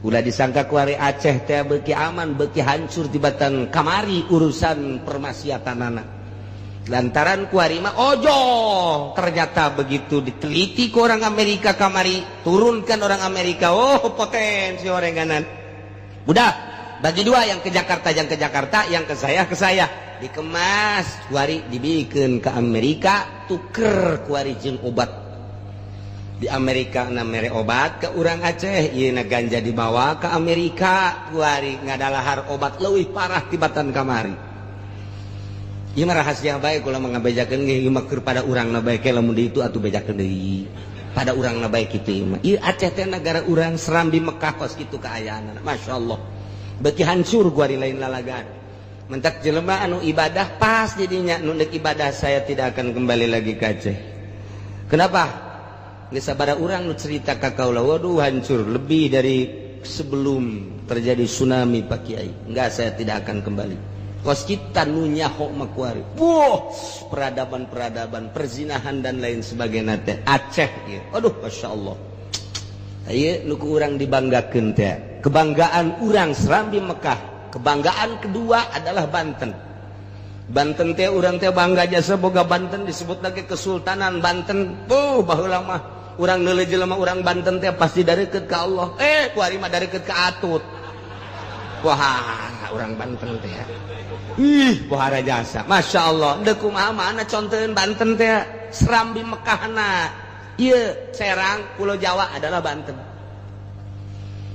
Ulah disangka kuari Aceh teh beuki aman, beuki hancur tibatan kamari urusan permaksiatanana. Lantaran kuari mah ojo, ternyata begitu diteliti ke orang Amerika kamari, turunkan orang Amerika, oh potensi orang kanan. Udah, bagi dua, yang ke Jakarta, yang ke Jakarta, yang ke saya, ke saya. Dikemas kuari dibikin ke Amerika, tuker kuari jeung obat. Di Amerika na mere obat ke urang Aceh, ieu na ganja dibawa ke Amerika, kuari ngadalahar obat leuwih parah tibatan kamari. Ieu mah rahasia bae, kula mah ngabejakeun ge ieu mah keur pada urang na bae ke, lamun di itu atuh bejakeun deui. Pada urang na bae kitu ieu mah. Ieu Aceh teh negara urang Serambi Mekah kos kitu kaayaanna. Masya Allah. Beuki hancur kuari lain lalagan. Mentak jelema anu ibadah pas jadinya nu deuk ibadah, saya tidak akan kembali lagi ke Aceh. Kenapa? Geus sabaraha urang nu cerita ka kaula, waduh hancur lebih dari sebelum terjadi tsunami, Pak Kiai. Enggak, saya tidak akan kembali. Kos kita nu nyaho mah kuari. Wah, peradaban-peradaban, perzinahan dan lain sebagainya teh Aceh ieu. Aduh, Masya Allah. Ieu nu ku urang dibanggakeun teh. Kebanggaan urang Serambi Mekah. Kebanggaan kedua adalah Banten. Banten teh urang teh bangga jasa boga Banten, disebut lagi Kesultanan Banten. Tuh baheula mah urang neuleuh jelema urang Banten teh pasti dareukeut ka Allah. Eh, kuari mah dareukeut ka Atut. Wah, urang Banten teh. Ih, pohara jasa. Masya Allah. Deuk kumaha mana contoheun Banten teh Serambi Mekahna. Ieu Serang Pulau Jawa adalah Banten.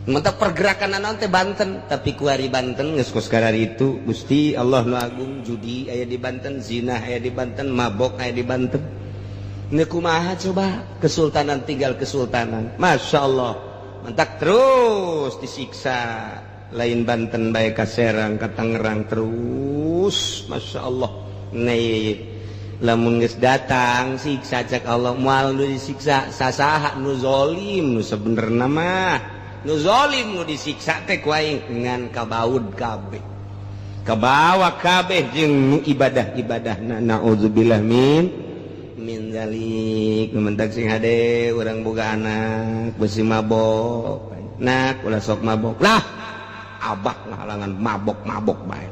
Mantap pergerakan naon teh Banten, tapi kuari Banten geus kos itu Gusti Allah nu agung, judi aya di Banten, zina aya di Banten, mabok aya di Banten. Ini kumaha coba kesultanan tinggal kesultanan. Masya Allah. Mentak terus disiksa. Lain Banten bae, ka Serang, ka Tangerang terus. Masya Allah. Nih lamun geus datang siksa cek Allah moal nu disiksa sasaha, nu zalim, nu sebenerna mah nu zalim nu disiksa teh ku aing ngan kabaud kabeh, kabawa kabeh jeung nu ibadah-ibadahna, naudzubillah min dzalik. Mentak sing hade, urang boga anak besi mabok, nak ulah sok mabok lah, abah ngahalangan mabok-mabok bae.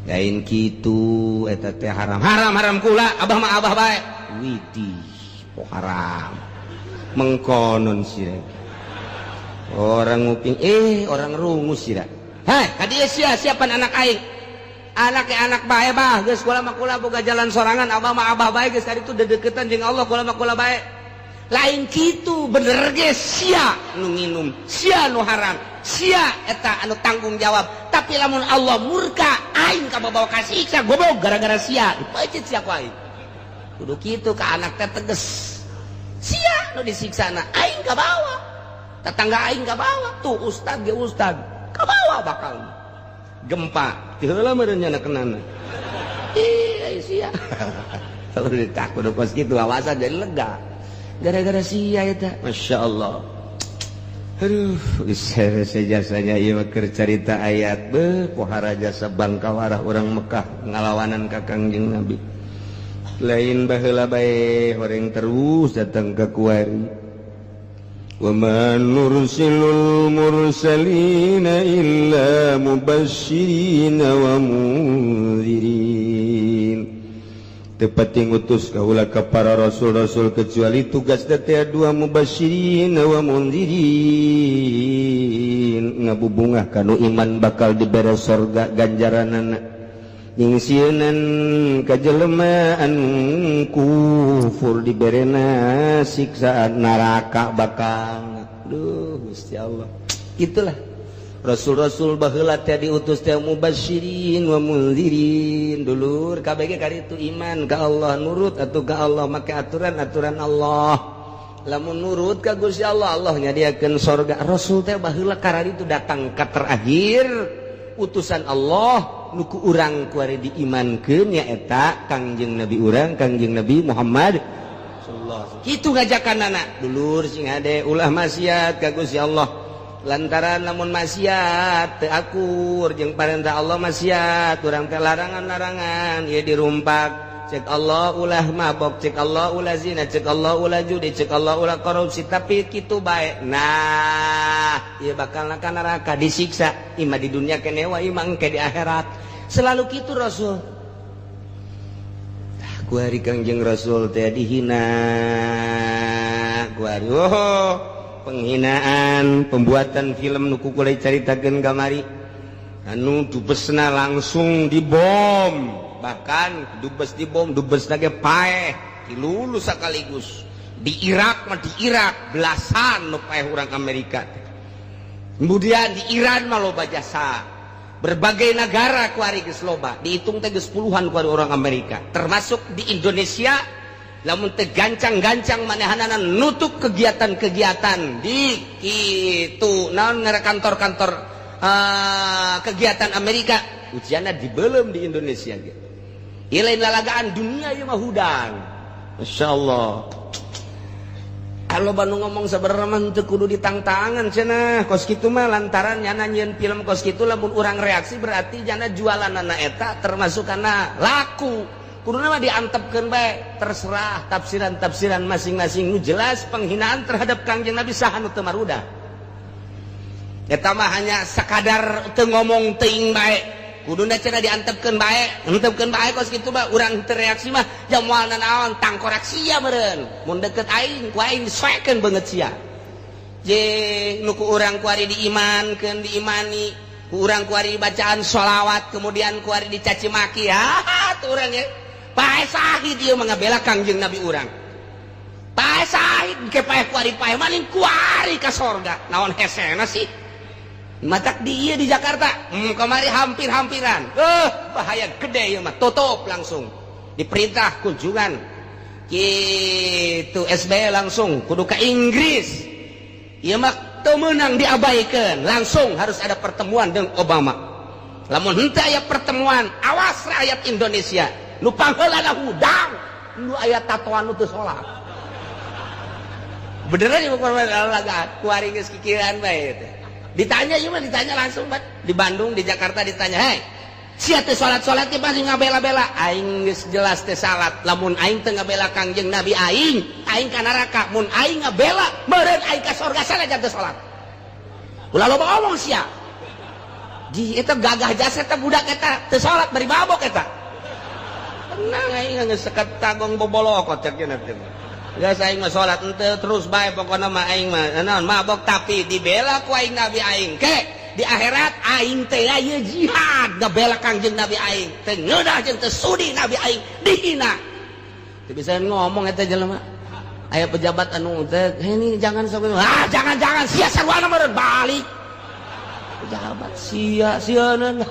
Lain kitu, eta teh haram, haram, haram kula, abah mah abah bae. Widih, oh haram mengkonon sih orang nguping, eh orang rungu sih. Hei, kadieu sia siapan anak aing, anak anak bae bah, geus kula mah kula boga jalan sorangan, abah mah abah bae, geus tadi tuh dedeketan jeung Allah, kula mah kula bae. Lain kitu, bener ge sia nu nginum, sia nu haram, sia eta anu tanggung jawab. Tapi lamun Allah murka, aing kabawa kasiksa goblok gara-gara sia, dipeuncit sia ku aing. Kudu kitu ka anak teh, teges. Sia nu disiksana, aing kabawa, tetangga aing kabawa, tuh ustad ge ustad kabawa bakal gempa ti heula meureun nya kenana. Ih, sia kalau ditakut kos kitu awasan jadi lega gara-gara sia eta. Masya Allah. Aduh, jasanya ieu mah keur carita ayat be pohara jasa bangkawarah urang Mekah ngalawanan ka Kangjeng Nabi. Lain baheula bae, horeng terus datang ke kuari. Wa nursilul mursalina illa mubasyirina wa mundzirin. Teu pati ngutus kaula ka para rasul-rasul kecuali tugas teh dua, mubasyirin wa mundzirin, ngabubungah kanu iman bakal dibere sorga ganjaranana, nyingsieunan ka jelema anu kufur diberena siksaan neraka bakal. Duh, Gusti Allah, itulah rasul-rasul baheula teh diutus teh mubasyirin wa mundzirin. Dulur KBG kali itu iman ka Allah, nurut atau ka Allah, make aturan-aturan Allah. Lamun nurut ka Gusti Allah, Allah nyadiakeun sorga. Rasul teh baheula karari itu datang ka terakhir utusan Allah nu ku urang kuari diimankeun, nyaeta Kangjeng Nabi urang, Kangjeng Nabi Muhammad sallallahu. Kitu ngajakan anak dulur sing hade, ulah maksiat ka Gusti Allah, lantaran lamun maksiat teu akur jeung parentah Allah, maksiat urang teh larangan-larangan ieu dirumpak. Cek Allah ulah mabok, cek Allah ulah zina, cek Allah ulah judi, cek Allah ulah korupsi, tapi kitu bae. Nah, ieu bakal ka neraka, disiksa ima di dunia keneh wa ima engke di akhirat. Selalu kitu Rasul. Tah, kuari Kangjeng Rasul teh dihina kuari. Oh, penghinaan, pembuatan film nu ku kula caritakeun kamari, anu dubesna langsung dibom. Bahkan dubes dibom, dubes lagi paeh, dilulus sekaligus. Di Irak mah, di Irak belasan nu paeh orang Amerika. Kemudian di Iran mah loba jasa, berbagai negara kuari geus loba, dihitung teh geus puluhan kuari orang Amerika, termasuk di Indonesia. Lamun teu gancang-gancang manehanana nutup kegiatan-kegiatan di kitu naon ngara kantor-kantor kegiatan Amerika, ujianna dibelum di Indonesia ge. Ieu lain lalagaan dunia, ieu mah hudang. Masya Allah. Kalau Bandung ngomong sebenarnya mah teu kudu ditangtangan cenah kos kitu mah, lantaran nyana nyieun film kos kitu, lamun urang reaksi berarti jana jualan eta termasuk karena laku. Kuduna mah diantepkeun bae, terserah tafsiran-tafsiran masing-masing. Nu jelas penghinaan terhadap Kangjeng Nabi, saha nu teu marudah? Eta mah hanya sekadar teu ngomong teuing bae. Kuduna cenah diantepkeun bae, antepkeun bae kos kitu mah. Urang teu reaksi mah jamual naon, tangkorak sia meureun. Mun deket aing, ku aing disoekeun beungeut sia. Je nu ku urang kuari diimankeun, diimani ku urang kuari, bacaan sholawat, kemudian kuari dicaci maki. Ha, tuh urang ya paeh sahid, ieu mah ngabela Kangjeng Nabi urang. Paeh sahid ke paeh kuari, paeh maning kuari ka sorga. Naon hesena sih? Matak di ieu di Jakarta kemari hampir-hampiran, bahaya gede ieu mah. Tutup langsung, diperintah kunjungan gitu SBY langsung kudu ke Inggris. Ieu mah teu meunang diabaikan, langsung harus ada pertemuan dengan Obama. Lamun henteu aya pertemuan, awas rakyat Indonesia. Nu pangheulana hudang nu aya tatoan, nu teu salat. Beneran ieu kuari geus kikiran bae teh. Ditanya ieu mah, ditanya langsung bat di Bandung, di Jakarta ditanya, "Hei, sia teh salat-salat teh pasti ngabela-bela." Aing geus jelas teh salat. Lamun aing teu ngabela Kangjeng Nabi aing, aing ka neraka. Mun aing ngabela, meureun aing ka surga, sanajan teu salat. Ulah loba omong sia. Di eta gagah jasa eta budak eta teu salat bari mabok eta. Tenang, aing geus sekat tagong bobolokot cek teh. Geus, aing mah salat henteu terus bae, pokona mah aing mah naon mabok tapi dibela ku aing Nabi aing. Ke di akhirat aing teh ieu jihad ngabela Kangjeng Nabi aing. Teu ngeunah jeung teu sudi Nabi aing dihina. Teu bisa ngomong eta jelema. Aya pejabat anu teh, "Ini jangan sok." "Ah, jangan jangan sia sarwana meureun balik." Pejabat sia sieun.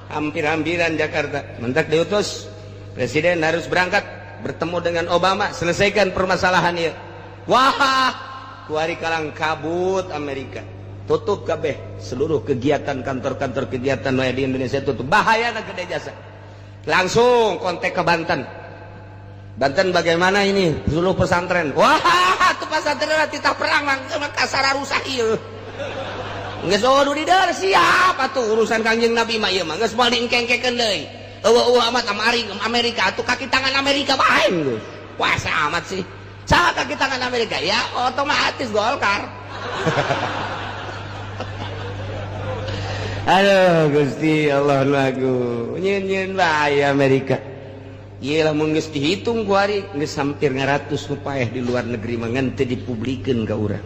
Hampir-hampiran Jakarta. Mentak diutus presiden harus berangkat bertemu dengan Obama, selesaikan permasalahan ya. Wah, kuari kalang kabut Amerika, tutup kabeh seluruh kegiatan, kantor-kantor kegiatan di Indonesia tutup. Bahaya na gede jasa. Langsung kontak ke Banten. Banten bagaimana ini seluruh pesantren? Wah, tuh pesantren titah perang kasara rusak ieu. Geus oh di siap atuh, urusan Kangjeng Nabi mah ieu mah geus moal diengkengkekeun deui. Eueuh amat Amerika atuh kaki tangan Amerika bae geus. Puasa amat sih. Saha kaki tangan Amerika? Ya otomatis Golkar. Aduh Gusti Allah lagu nyeun-nyeun bae Amerika. Ieu lamun geus dihitung ku ari geus hampir 100 nu paeh di luar negeri mah ngan teu dipublikeun ka urang.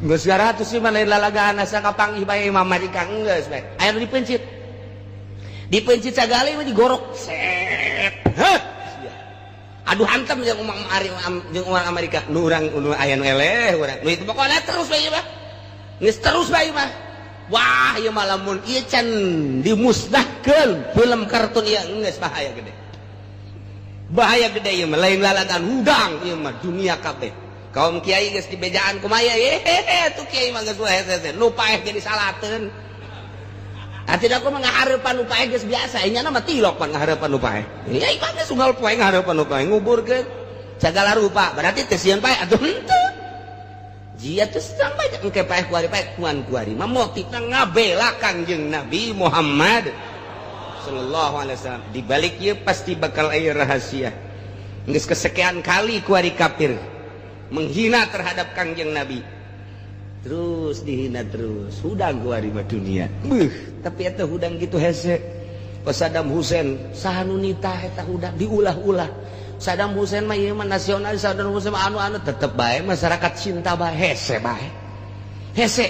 Geus 100 sih mah lain lalagaan asa kapanggih bae imam Amerika geus bae. Aya nu dipencit. Dipencit sagali mah digorok. Set. Heh. Aduh hantem jeung umang ari jeung urang Amerika. Nu urang nu aya nu eleh urang. Nu itu pokona terus bae mah. Geus terus bae mah. Wah, ieu mah lamun ieu can dimusnahkeun film kartun ieu geus bahaya gede. Bahaya gede ieu mah lain lalagan hudang ieu mah dunia kabeh. Kaum kiai geus dibejaan kumaha ye tuh kiai mah geus hese nu paeh jadi salateun. Atuh aku mah ngahareupan nu paeh geus biasa, nya mah tilok pan ngahareupan nu paeh. Ya ieu mah geus unggal poe ngahareupan nu paeh nguburkeun sagala rupa, berarti teu sieun paeh atuh henteu. Jia terus sampai engke paeh kuari paeh kuan kuari mah motifna ngabela Kangjeng Nabi Muhammad sallallahu alaihi wasallam. Di balik ieu pasti bakal aya rahasia. Geus kesekian kali kuari kafir menghina terhadap Kangjeng Nabi. Terus dihina terus, hudang kuari mah dunia. Beuh, tapi eta hudang kitu hese. Pas Saddam Hussein saha nu nitah eta hudang diulah-ulah. Saddam Hussein mah ieu mah nasionalis, Saddam Hussein mah anu-anu tetep bae masyarakat cinta bae hese bae. Hese.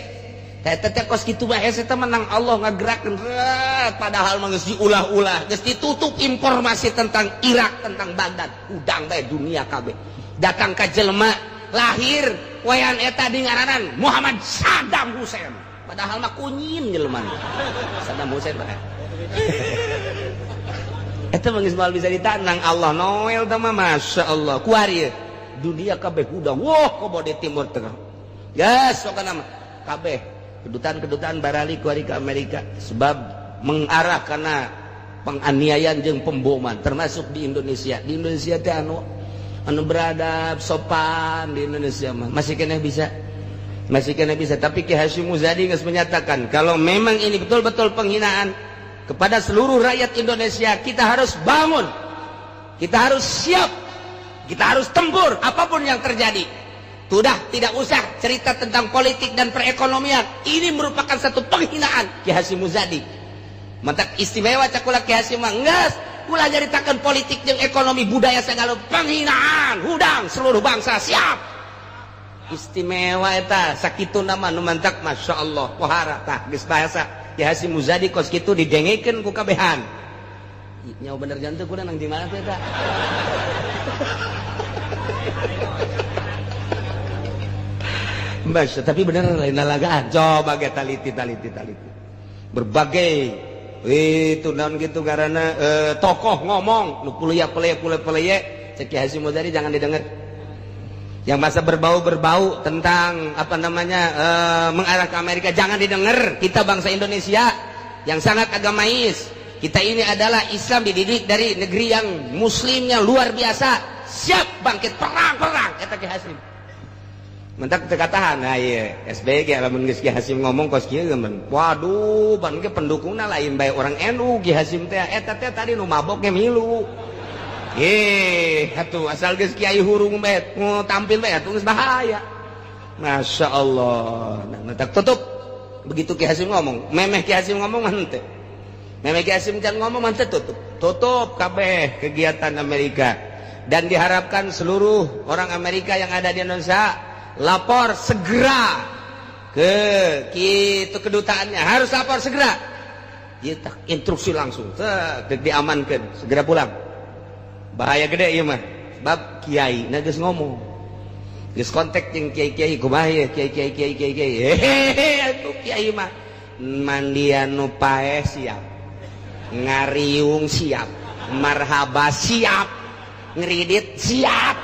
Eta teh kos kitu bae hese teh menang Allah ngagerakeun padahal mah geus diulah-ulah, geus ditutup informasi tentang Irak, tentang Baghdad, hudang bae dunia kabeh. Datang ka jelema lahir wayan eta di ngaranan Muhammad Saddam Hussein. Padahal mah kunyin jelema. Saddam Hussein bae. Eta mah geus moal bisa ditanang Allah Noel teh mah Masya Allah kuari dunia kabeh hudang wah komo di Timur Tengah geus pokona mah kabeh kedutaan-kedutaan barali kuari ke Amerika sebab mengarah karena penganiayaan jeung pemboman termasuk di Indonesia. Di Indonesia teh anu anu beradab sopan di Indonesia mah masih keneh bisa, masih keneh bisa. Tapi Ki Hasyim Muzadi geus menyatakan kalau memang ini betul-betul penghinaan kepada seluruh rakyat Indonesia, kita harus bangun, kita harus siap, kita harus tempur apapun yang terjadi. Sudah tidak usah cerita tentang politik dan perekonomian, ini merupakan satu penghinaan. Ki Hasyim Muzadi mantak istimewa cakula Ki Hasyim mah geus ulah nyaritakeun politik jeung ekonomi budaya segala penghinaan hudang seluruh bangsa siap. Istimewa eta sakitu nama nu mantak Masya Allah pohara tah geus bahasa Ki Hasyim Muzadi kos kitu didengekeun ku kabehan. Nyawa bener jantung kuda nang di mana tuh eta. Masya, tapi bener lain lalagaan. Coba ge taliti taliti taliti. Berbagai itu naon gitu karena tokoh ngomong nu kuliah peleye kuliah peleye cek Ki Hasyim Muzadi jangan didengar. Yang masa berbau-berbau tentang apa namanya mengarah ke Amerika jangan didengar. Kita bangsa Indonesia yang sangat agamais. Kita ini adalah Islam dididik dari negeri yang muslimnya luar biasa, siap bangkit perang-perang eta Ki Hasyim. Mentak teu katahan. Nah ieu SBY ge lamun geus Ki Hasyim ngomong kos kieu geus. Waduh, ban ge pendukungna lain bae orang NU Ki Hasyim teh eta teh tadi nu mabok ge milu. Atuh asal geus kiai hurung bae tampil bae atuh geus bahaya. Masya Allah. Nah, tak tutup. Begitu Ki Hasyim ngomong, memeh Ki Hasyim ngomong mah henteu. Memeh Ki Hasyim can ngomong mah henteu tutup. Tutup kabeh kegiatan Amerika. Dan diharapkan seluruh orang Amerika yang ada di Indonesia lapor segera ke kitu kedutaannya, harus lapor segera. Ieu tak instruksi langsung, teh diamankeun, segera pulang. Bahaya gede ieu mah sebab kiai na geus ngomong geus kontak jeung kiai-kiai kumaha ieu kiai-kiai kiai-kiai kiai hehehe atuh kiai mah mandian nu paeh siap, ngariung siap, marhaba siap, ngeridit siap.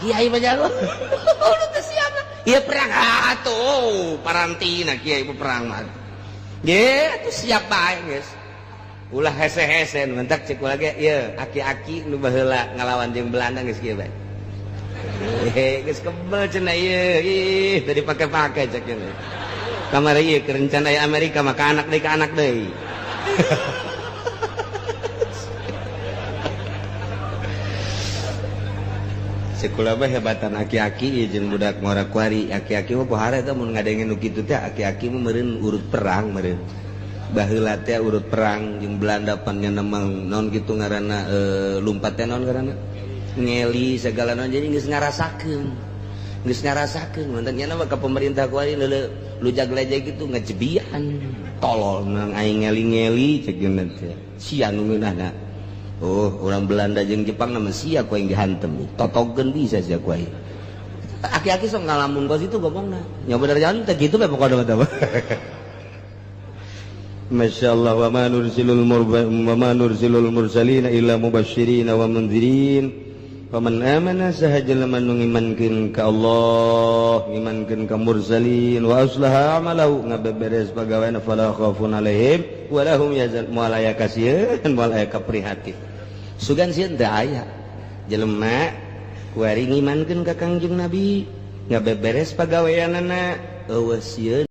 Kiai mah jago teu siap ieu perang atuh parantina kiai perang mah ge atuh siap bae geus ulah hese-hese mentak cek ulah ge ieu aki-aki nu baheula ngalawan jeung Belanda geus kieu bae. Hehe geus kebel cenah ieu ih teu dipake-pake cek ieu. Kamari ieu keur rencana Amerika mah ka anak deui ka anak deui. Sekolah mah hebatan aki-aki jeung budak ngora kuari. Aki-aki mah pohara eta mun ngadenge nu kitu teh. Aki-aki mah meureun urut perang, meureun baheula teh urut perang jeung Belanda pan nya, nemang naon kitu ngaranna, lumpat teh naon ngaranna, ngeli segala naon. Jadi geus ngarasakeun, geus ngarasakeun. Mantan nya mah ka pemerintah kuari leule lujag lejeg gitu ngejebian, tolol nang aing ngeli-ngeli cek teh sia nu ngeunahna. Oh, orang Belanda jeung Jepang nama sia ku aing dihantem totogeun bisa sia ku aing. Aki-aki sok ngalamun kos itu ngomongna nya, bener jalan teh gitu be pokokna mah. Masya Allah. Wa ma nursilul mursalina illa mubasysyirin wa mundzirin. Faman amana, saha jelema nu ngimankeun ka Allah, ngimankeun ka mursalin, wa aslaha amalahu, ngabeberes pagaweana, fala khaufun alaihim wa lahum yahzanun. Moal aya kasieun, moal aya kaprihatin. Sugan sieun teu aya jelema kuari ngimankeun ka Kangjeng Nabi, ngabeberes pagaweanana, eueuh sieun.